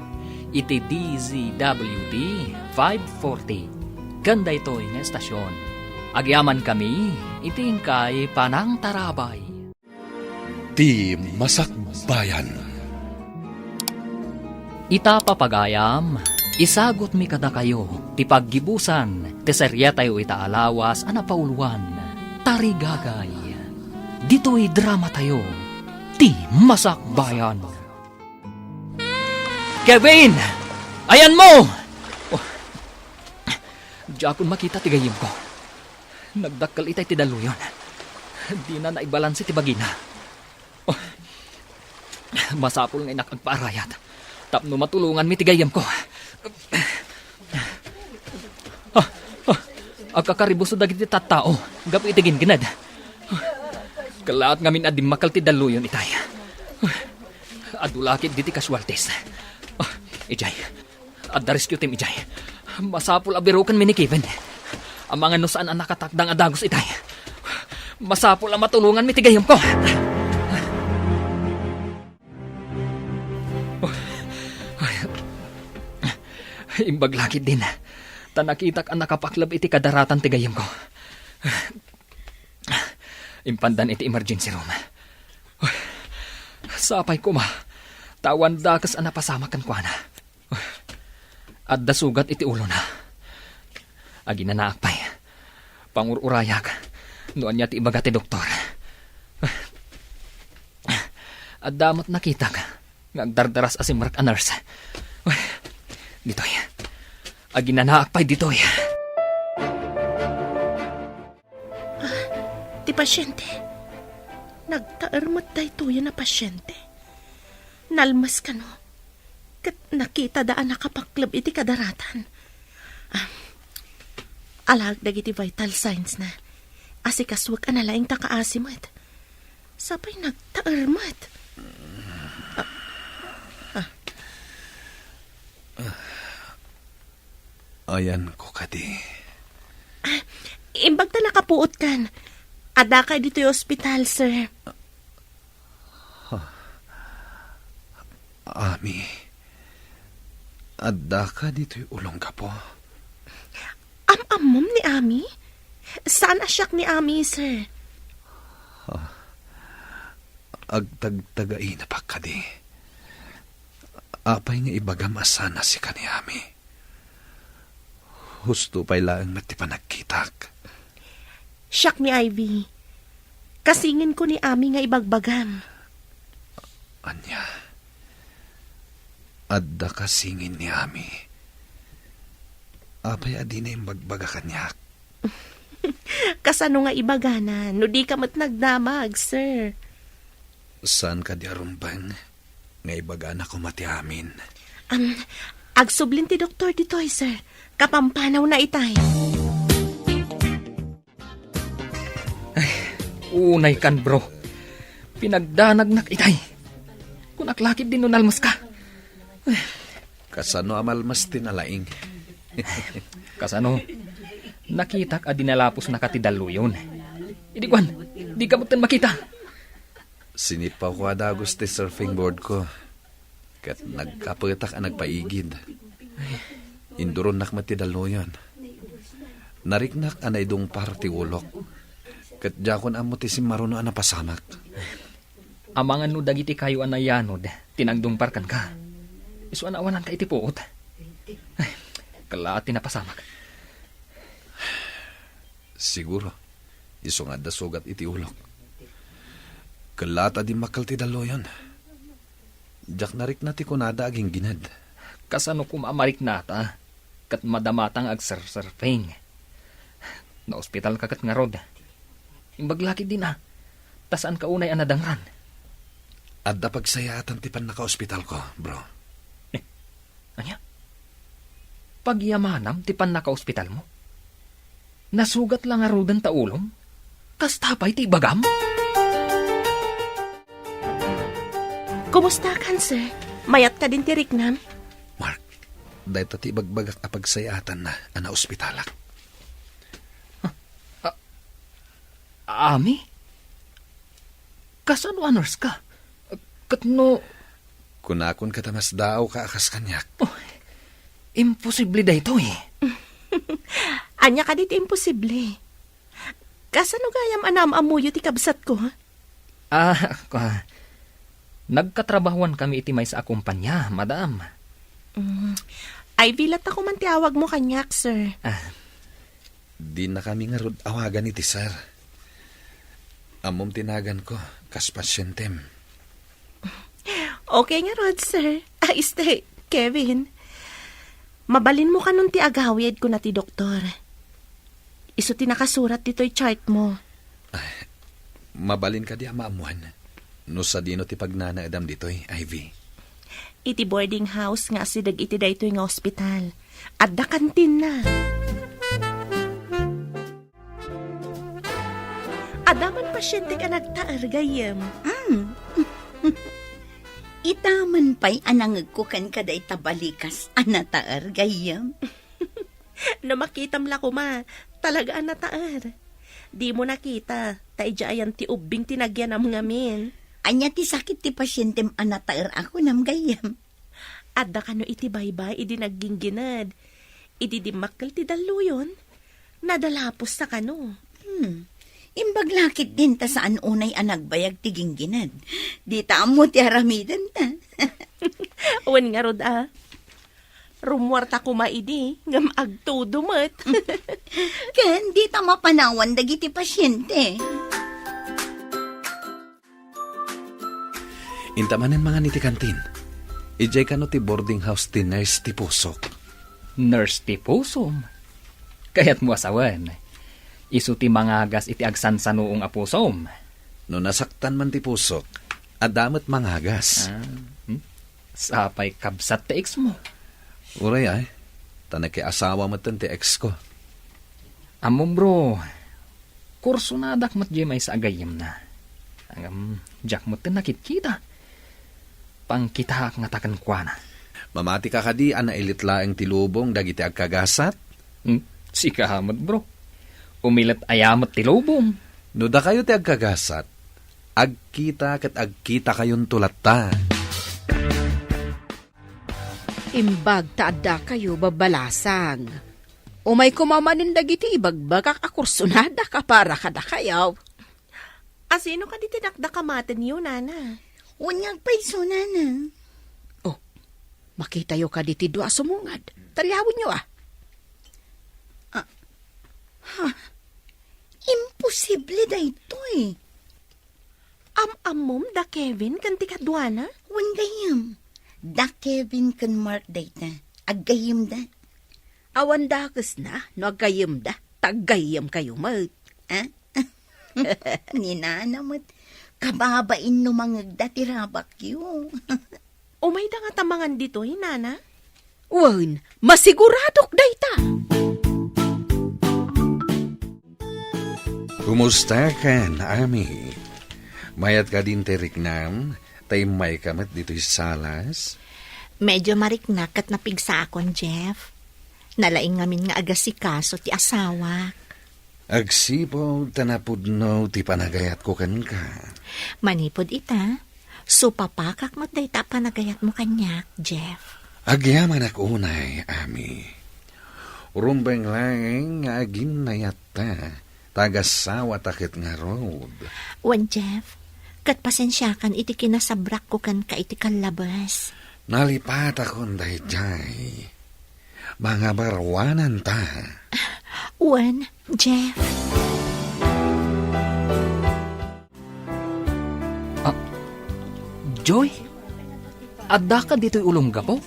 iti D Z W T five forty. Ken daytoy nga estasion, agyamankami iti inkay panangtarabay. Ti Masakbayan. Ita, papagayam, isagutmi kadakayo ti paggibusan ti serietayo ita a lawas a napauluan, Tarigagay. Ditoy dramatayo, ti Masakbayan. Kevin! Ayanmo! Oh. Diakon makita ti gayyemko. Nagdakkel itay ti dalluyon. Dina naibalanse ti bagina. Oh. Masapul nga innak agpaarayat tapno matulonganmi ti gayyemko. Ah, ah, agkakaribuso dagiti tattao gapu iti gingined. Kellaat ngamin a dimmakkel ti dalluyon itay. Adu la ketdi ti casualties. Ah, idiay, adda rescue team idiay. Masapul a birukenmi ni Kevin. Amangan no saan a nakatakdang a dagus itay. Masapul a matulonganmi ti gayyemko. Imbag la ketdin, ta nakitak a nakapakleb iti kadaratan ti gayyemko. Impandan iti emergency room. Sapay koma, ta awan dakes a napasamak kenkuana. Adda sugat iti ulona. Aginanaak pay. Pangur-urayak no ania ti ibaga ti doktor. Adda met nakitak nga agdardaras a simrek a nurse. Ditoy. Aginanaak pay ditoy. Ah, ti pasiente. Nagtaer met daytoyen a pasiente. Nalmes kano. Ket nakitada a nakapakleb iti kadaratan. Ah, alaek dagiti vital signs na. Asikasuek a nalaing ta kaasi met. Sapay nagtaer met. Ah, ah. Ayanko kadi. Ah, imbag ta nakapuotkan. Addaka ditoy ospital, sir. Ami, addaka ditoy ulong gapu? Am-ammom ni Ami? Saan a siak ni Ami, sir? Agtagtagainapak kadi. Apay nga ibagam a saan a sika ni Ami? Husto pay laeng met ti panagkitak. Siak ni Ivy. Kasinginko ni Ami nga ibagbagam. Ania? Adda kasingin ni Ami? Apay a dina imbagbaga kaniak? Kasano nga ibagana no dika met nagdamag, sir? Saan kadi a rumbeng nga ibagana koma ti amin? Am, agsublin ti doktor ditoy, sir. Kapampanawna itay. Ay, unay kan, bro. Pinagdanagnak itay. Kunak lakit din no nalmas ka. Kasano a malmas ti nalaing? Kasano? Nakitak a dinalapos na ka ti dalluyon. Idi kuan, di ka butten makita. Sinipawko a dagus ti surfing board ko, ket nagkapetak a nagpaigid. Induronnak met ti dalluyon. Nariknak a naidungpar ti ulok, ket diakon ammo ti simmaruno a napasamak. Amangan no dagiti kayo a nayanod ti nangdungpar kenka. Isu a naawananka iti puot. Ay, kellaat ti napasamak. Siguro, isu nga adda sugat iti ulok. Kellaat a dimmakkel ti dalluyon. Diak narikna ti kunada a ginggined. Kasano koma a mariknata? Ket madamata nga agserserfing. Naospitalka ket ngarud. Imbag la ketdin a, ta saanka unay a nadangran. Adda pagsayaatan ti pannakaospitalko, bro. Eh, ania? Pagyamanam ti pannakaospitalmo? Nasugat la ngaruden ta ulom? Kasta pay ti ibagam? Kumustakan, sir? Mayat kadin ti riknam? Mark, dayta ti ibagbagak a pagsayaatanna a naospitalak. Ah, Ami? Kasano a nurse ka? Ket no Kunakon ket a masdaawka a kas kaniak. Oh, imposible daytoy. Ania kadi ti imposible? Kasano gayam a naam-ammoyo ti kabsatko? Ah, ka-, nagkatrabahoan kami iti maysa a kumpanya, madam. Mm. Ivy latta koma ti awagmo kaniak, sir. Ah. Dinakami ngarud awagan iti sir. Ammom ti naganko, kas pasientem. Okay ngarud, sir. Ah, este, Kevin. Mabalinmo kanon ti agawid, kuna ti doktor. Isu ti nakasurat ditoy chartmo. Ay, mabalin kadi a maammoan no sadino ti pagnanaedam ditoy, Ivy? Iti boarding house nga asideg iti daytoy nga ospital, adda kantinna. Adda man pasientek a nagtaer, gayyem. Mm. Ita man pay a nangegko kenka dayta balikas a nataer, gayyem. No makitam la koma, talaga a nataer. Dimo nakita, ta idiay ayan ti ubbing ti nagyanam ngamin. Ania ti sakit ti pasientem a nataer a kunam, gayyem? Adda kano iti baybay idi nagginggined. Idi dimmakkel ti dalluyon, nadalapos ta kano. Hmm. Imbag la ketdin ta saan unay a nagbayag ti ginggined. Dita ammo ti aramidenta. Wen ngarud a. Rummuarta koma idi, ngem agtudo met. Ken dita mapanawan dagiti pasiente. Inta manen mangan iti kantin. Idiay kano ti boarding house ti nurse ti pusok. Nurse ti pusom? Kayatmo a sawen, isu ti mangagas iti agsansanuong a pusom. No nasaktan man ti pusok, adda met mangagas. Ah, hmm? Sapay kabsat ti ex mo. Uray ay, ta nakiasawa metten ti ex ko. Ammom, bro, kursonadak met diay maysa a gayyemna. Ngem, diak metten nakitkita. Pangkitaak ngata kenkuana. Mamatika kadi a nailet laeng ti lubong dagiti agkagasat? Hmm, sika met, bro. Umilet aya met ti lubong? No dakayo ti agkagasat, agkita ket agkitakayonto latta. Imbag ta addakayo babbalasang. Umay koma manen dagiti ibagbagak a kursonadak a para kadakayo. Asino kadi ti dakdakamatenyo, nana? Wen nga agpayso, nana. Oh, makitayo kadi ti dua a sumungad. Taliawenyo, a. Ah, ha? Imposible daytoy. Am-ammom da Kevin ken ti kaduana? Wen gayyem. Da Kevin ken Mark dayta. Aggayyemda. Awan dakesna no aggayyemda. Ta aggayyemkayo met. Ah? Ni nana met. Kababain no mangegda ti rabakyo. Umayda ngata mangan ditoy, nana? Wen, masiguradok dayta. Kumustakan, Ami? Mayat kadin ti riknam, ta immayka met ditoy salas? Medyo mariknak ket napigsaakon, Jeff. Nalaing ngamin nga agasikaso ti asawak. Agsipud ta napudno ti panagayatko kenka. Manipud ita, supapakak met dayta a panagayatmo kaniak, Jeff. Agyamanak unay, Ami. Rumbeng laeng nga aginnayatta, ta agasawata ket ngarud. Wen, Jeff, ket pasensiakan iti kinasabrakko kenka iti kallabes. Nalipatakon daydiay. Mangabaruananta. Wen, Jeff. Ah, Joy? Addaka ditoy Olongapo?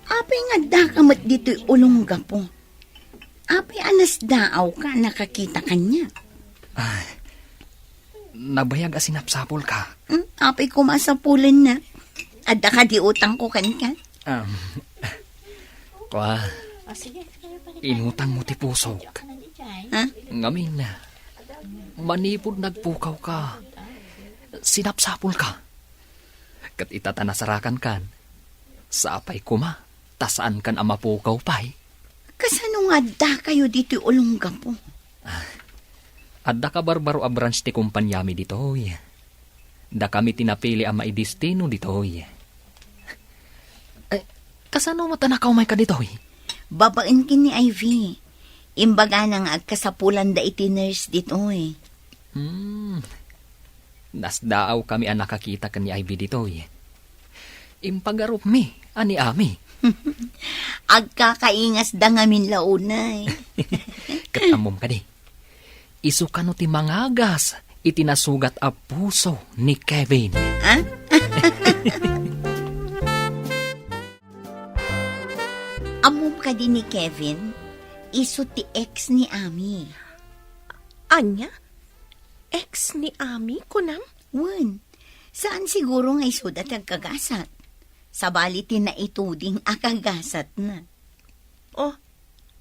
Apay nga addaka met ditoy Olongapo? Apay a nasdaawka a nakakita kaniak? Ay, nabayag a sinapsapulka. Hmm, apay koma a sapulennak? Adda kadi utangko kenka? Um, kua, inutangmo ti pusok. Ha? Ngamin, manipud nagpukawka, sinapsapulka. Ket ita ta nasarakankan, sapay koma ta saankan a mapukaw pay. Kasano nga addakayo ditoy Olongapo? Ah, adda kabarbaro a branch ti kompaniami ditoy. Dakami ti napili a maidestino ditoy. Eh, kasano met a nakaumayka ditoy? Babaen ken ni Ivy. Imbagana nga agkasapulanda iti nurse ditoy. Hmm. Nasdaawkami a nakakita ken ni Ivy ditoy. Impagarupmi a ni Ami. Agkakaingasda ngamin la unay. Ket ammom kadi, isu kano ti mangagas iti nasugat a puso ni Kevin. Ha? Ammom kadi ni Kevin, isu ti ex ni Ami. Ania? Ex ni Ami, kunam? Wen, saan siguro nga isuda ti agkagasat. Sabali ti naituding a kagasatna. Oh,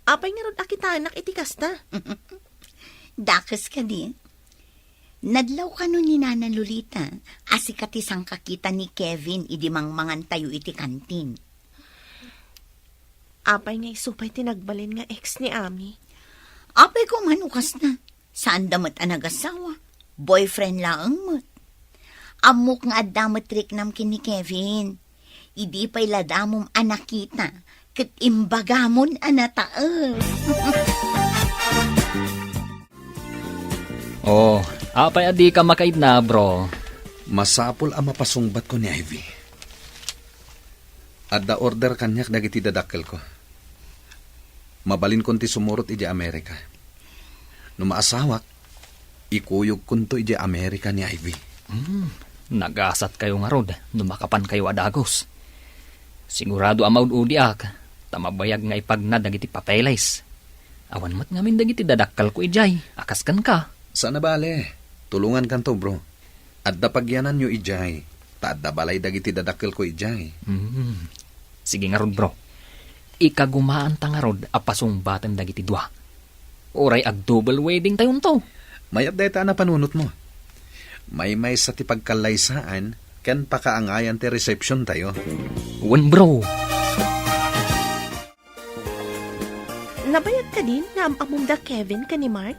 apay ngarud a kitaennak iti kasta? Dakes kadi. Nadlaw kano ni Nana Lolita a sika ti sangkakita ni Kevin idi mangmangantayo iti kantin. Apay nga isu pay ti nagbalin nga ex ni Ami? Apay ko man no kasta. Saanda met a nagasawa. Boyfriend laeng met. Ammok nga adda met riknam ken ni Kevin. Idi pay la damom a nakita, ket imbagamon a nataes. Oh, apay a dika makaidna, bro? Masapul a mapasungbatko ni Ivy. Adda order kaniak dagiti dadakkelko. Mabalinkon ti sumurot idiay Amerika. No maasawak, ikuyogkonto idiay Amerika ni Ivy. Hmm, nagasatkayo ngarud no makapankayo a dagus. Sigurado a maud-udiak, ta mabayag nga ipagna dagiti papeles. Awan met ngamin dagiti dadakkelko idiay, a kas kenka. Saan a bale, tulongankanto, bro. Adda pagyananyo idiay, ta adda balay dagiti dadakkelko idiay. Hmm. Sige ngarud, bro. Ikagumaanta ngarud a pasungbaten dagiti dua. Uray ag-double wedding tayonto. Mayat dayta a napanunotmo. Maymaysa ti pagkallaysaan ken pakaangayan ti resepsiontayo. Wen, bro. Nabayag kadin nga am-ammom da Kevin ken ni Mark?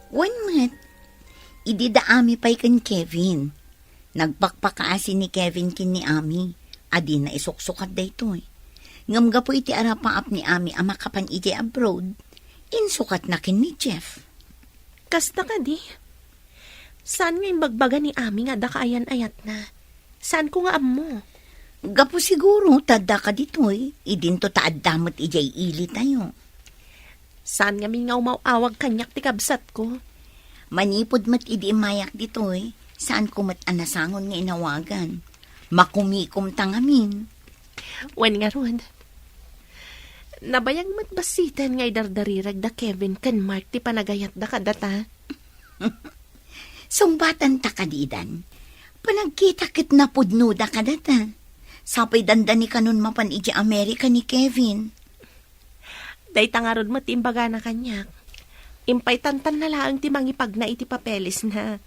Wen met. Idi da Ami pay ken Kevin. Nagpakpakaasi ni Kevin ken ni Ami a dina isuksukat daytoy. Ngem gapu iti arapaap ni Ami a makapan idiay abroad, insukatna ken ni Jeff. Kasta kadi? Saan nga imbagbaga ni Ami nga adda kaayan-ayatna? Saanko nga ammo. Gapu siguro ta adda kaditoy, idinto ta adda met idiay ilitayo. Saan ngamin nga umaw-awag kaniak ti kabsatko? Manipud met idi immayak ditoy, saanko met a nasangon nga inawagan. Makumikomta ngamin. Wen ngarud, nabayag met bassiten nga idardarirag da Kevin ken Mark ti panagayatda kadata. Sungbatanta kadi, Dan. Panagkita ket napudnoda kadata. Sapay dandani kanon mapan idiay Amerika ni Kevin. Dayta ngarud met ti imbagana kaniak. Impay tantanna laeng ti mangipagna iti papelesna.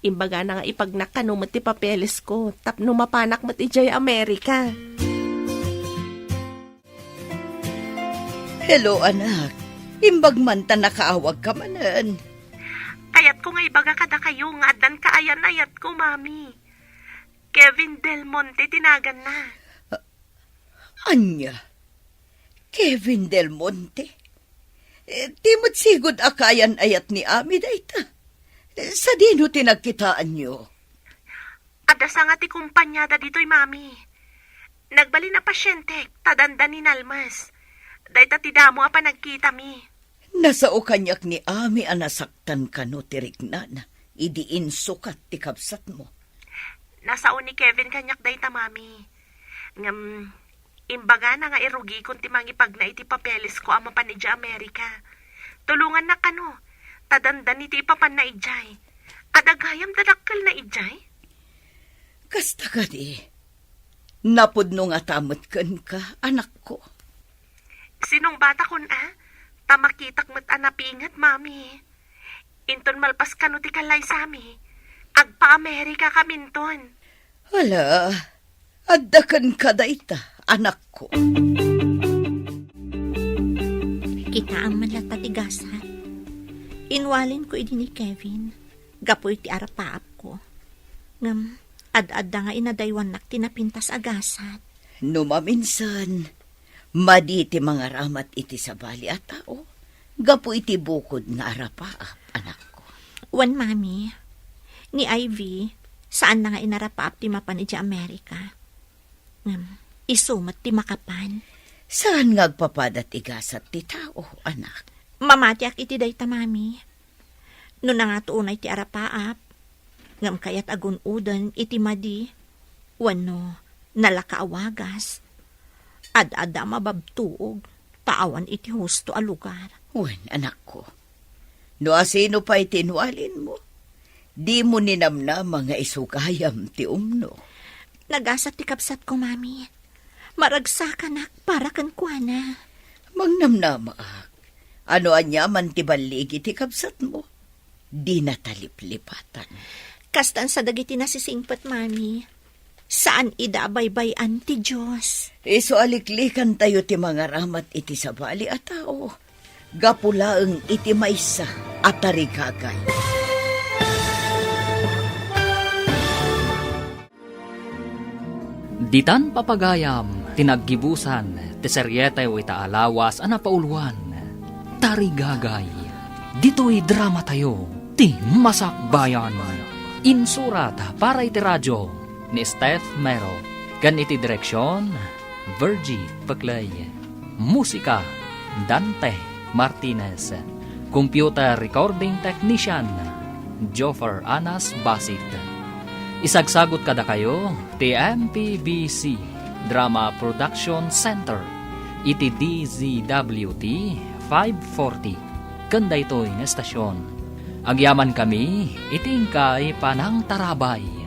Imbagana nga ipagnak kano met ti papelesko tapno mapanak met idiay Amerika. Hello, anak. Imbag man ta nakaawagka manen. Kayatko nga ibaga kadakayo nga addan kaayan-ayatko, Mami. Kevin Del Monte ti naganna. Ania? Kevin Del Monte? Eh, ti met sigud a kaayan-ayat ni Ami dayta. Eh, sadino ti nagkitaanyo? Adda sanga ti kompaniada ditoy, Mami. Nagbalin a pasientek ta dandani nalmas. Dayta ti damo a panagkitami. Nasao kaniak ni Ami a nasaktan kano ti riknana idi insukat ti kabsatmo. Nasao ni Kevin kaniak dayta, Mami. Ngem, imbagana nga irugikon ti mangipagna iti papelesko a mapan idiay Amerika. Tulongannak kano, ta dandani ti ipapanna idiay. Adda gayam dakkelna idiay? Kasta kadi, napudno ngata met kenka, anakko. Sinungbatakon a, ta makitak met a napinget, Mami. Inton malpas kano ti kalaysami, agpa-Amerikakaminton. Ala, adda kenka dayta, anakko. Kitaem man latta ti gasat. Inwalinko idi ni Kevin, gapu iti arapaapko. Ngem, ad-adda nga inadaywannak ti napintas a gasat. No maminsan, madi ti mangaramat iti sabali a tao gapu iti bukod nga arapaap, anakko. Wen, Mami, ni Ivy, saanna nga inarapaap ti mapan idiay Amerika. Ngem, isu met ti makapan. Saan nga agpapada ti gasat ti tao, anak? Mamatiak iti dayta, Mami. No nangato unay ti arapaap, ngem kayat a gun-oden iti madi, wenno nalaka a wagas, ad-adda a mababtuog ta awan iti husto a lugar. Wen, anakko, no asino pay ti inwalinmo, dimo ninamnama nga isu gayam ti umno. Nagasat ti kabsatko, Mami. Maragsakanak para kenkuana. Mangnamnamaak. Ano aniaman ti balligi ti kabsatmo? Dina ta liplipatan. Kastan sa dagiti nasisingpet, Mami. Saan ida a baybay-an ti Dios. Isu a liklikantayo ti mangaramat iti sabali a tao. Gapu laeng iti maysa a tarigagay. Ditan papagayam ti naggibusan ti serieteyo ita a lawas a napauluan, Tarigagay. Ditoy dramatayo ti Masakbayan. Insurat para iti radio ni Steph Mero ken iti direksion, Virgie Peclay. Musika, Dante Martinez. Computer recording technician, Joffer Anas Basit. Isagsagut kadakayo ti M P B C Drama Production Center iti D Z W T five forty. Ken daytoy nga estasion, agyamankami iti inkay panangtarabay.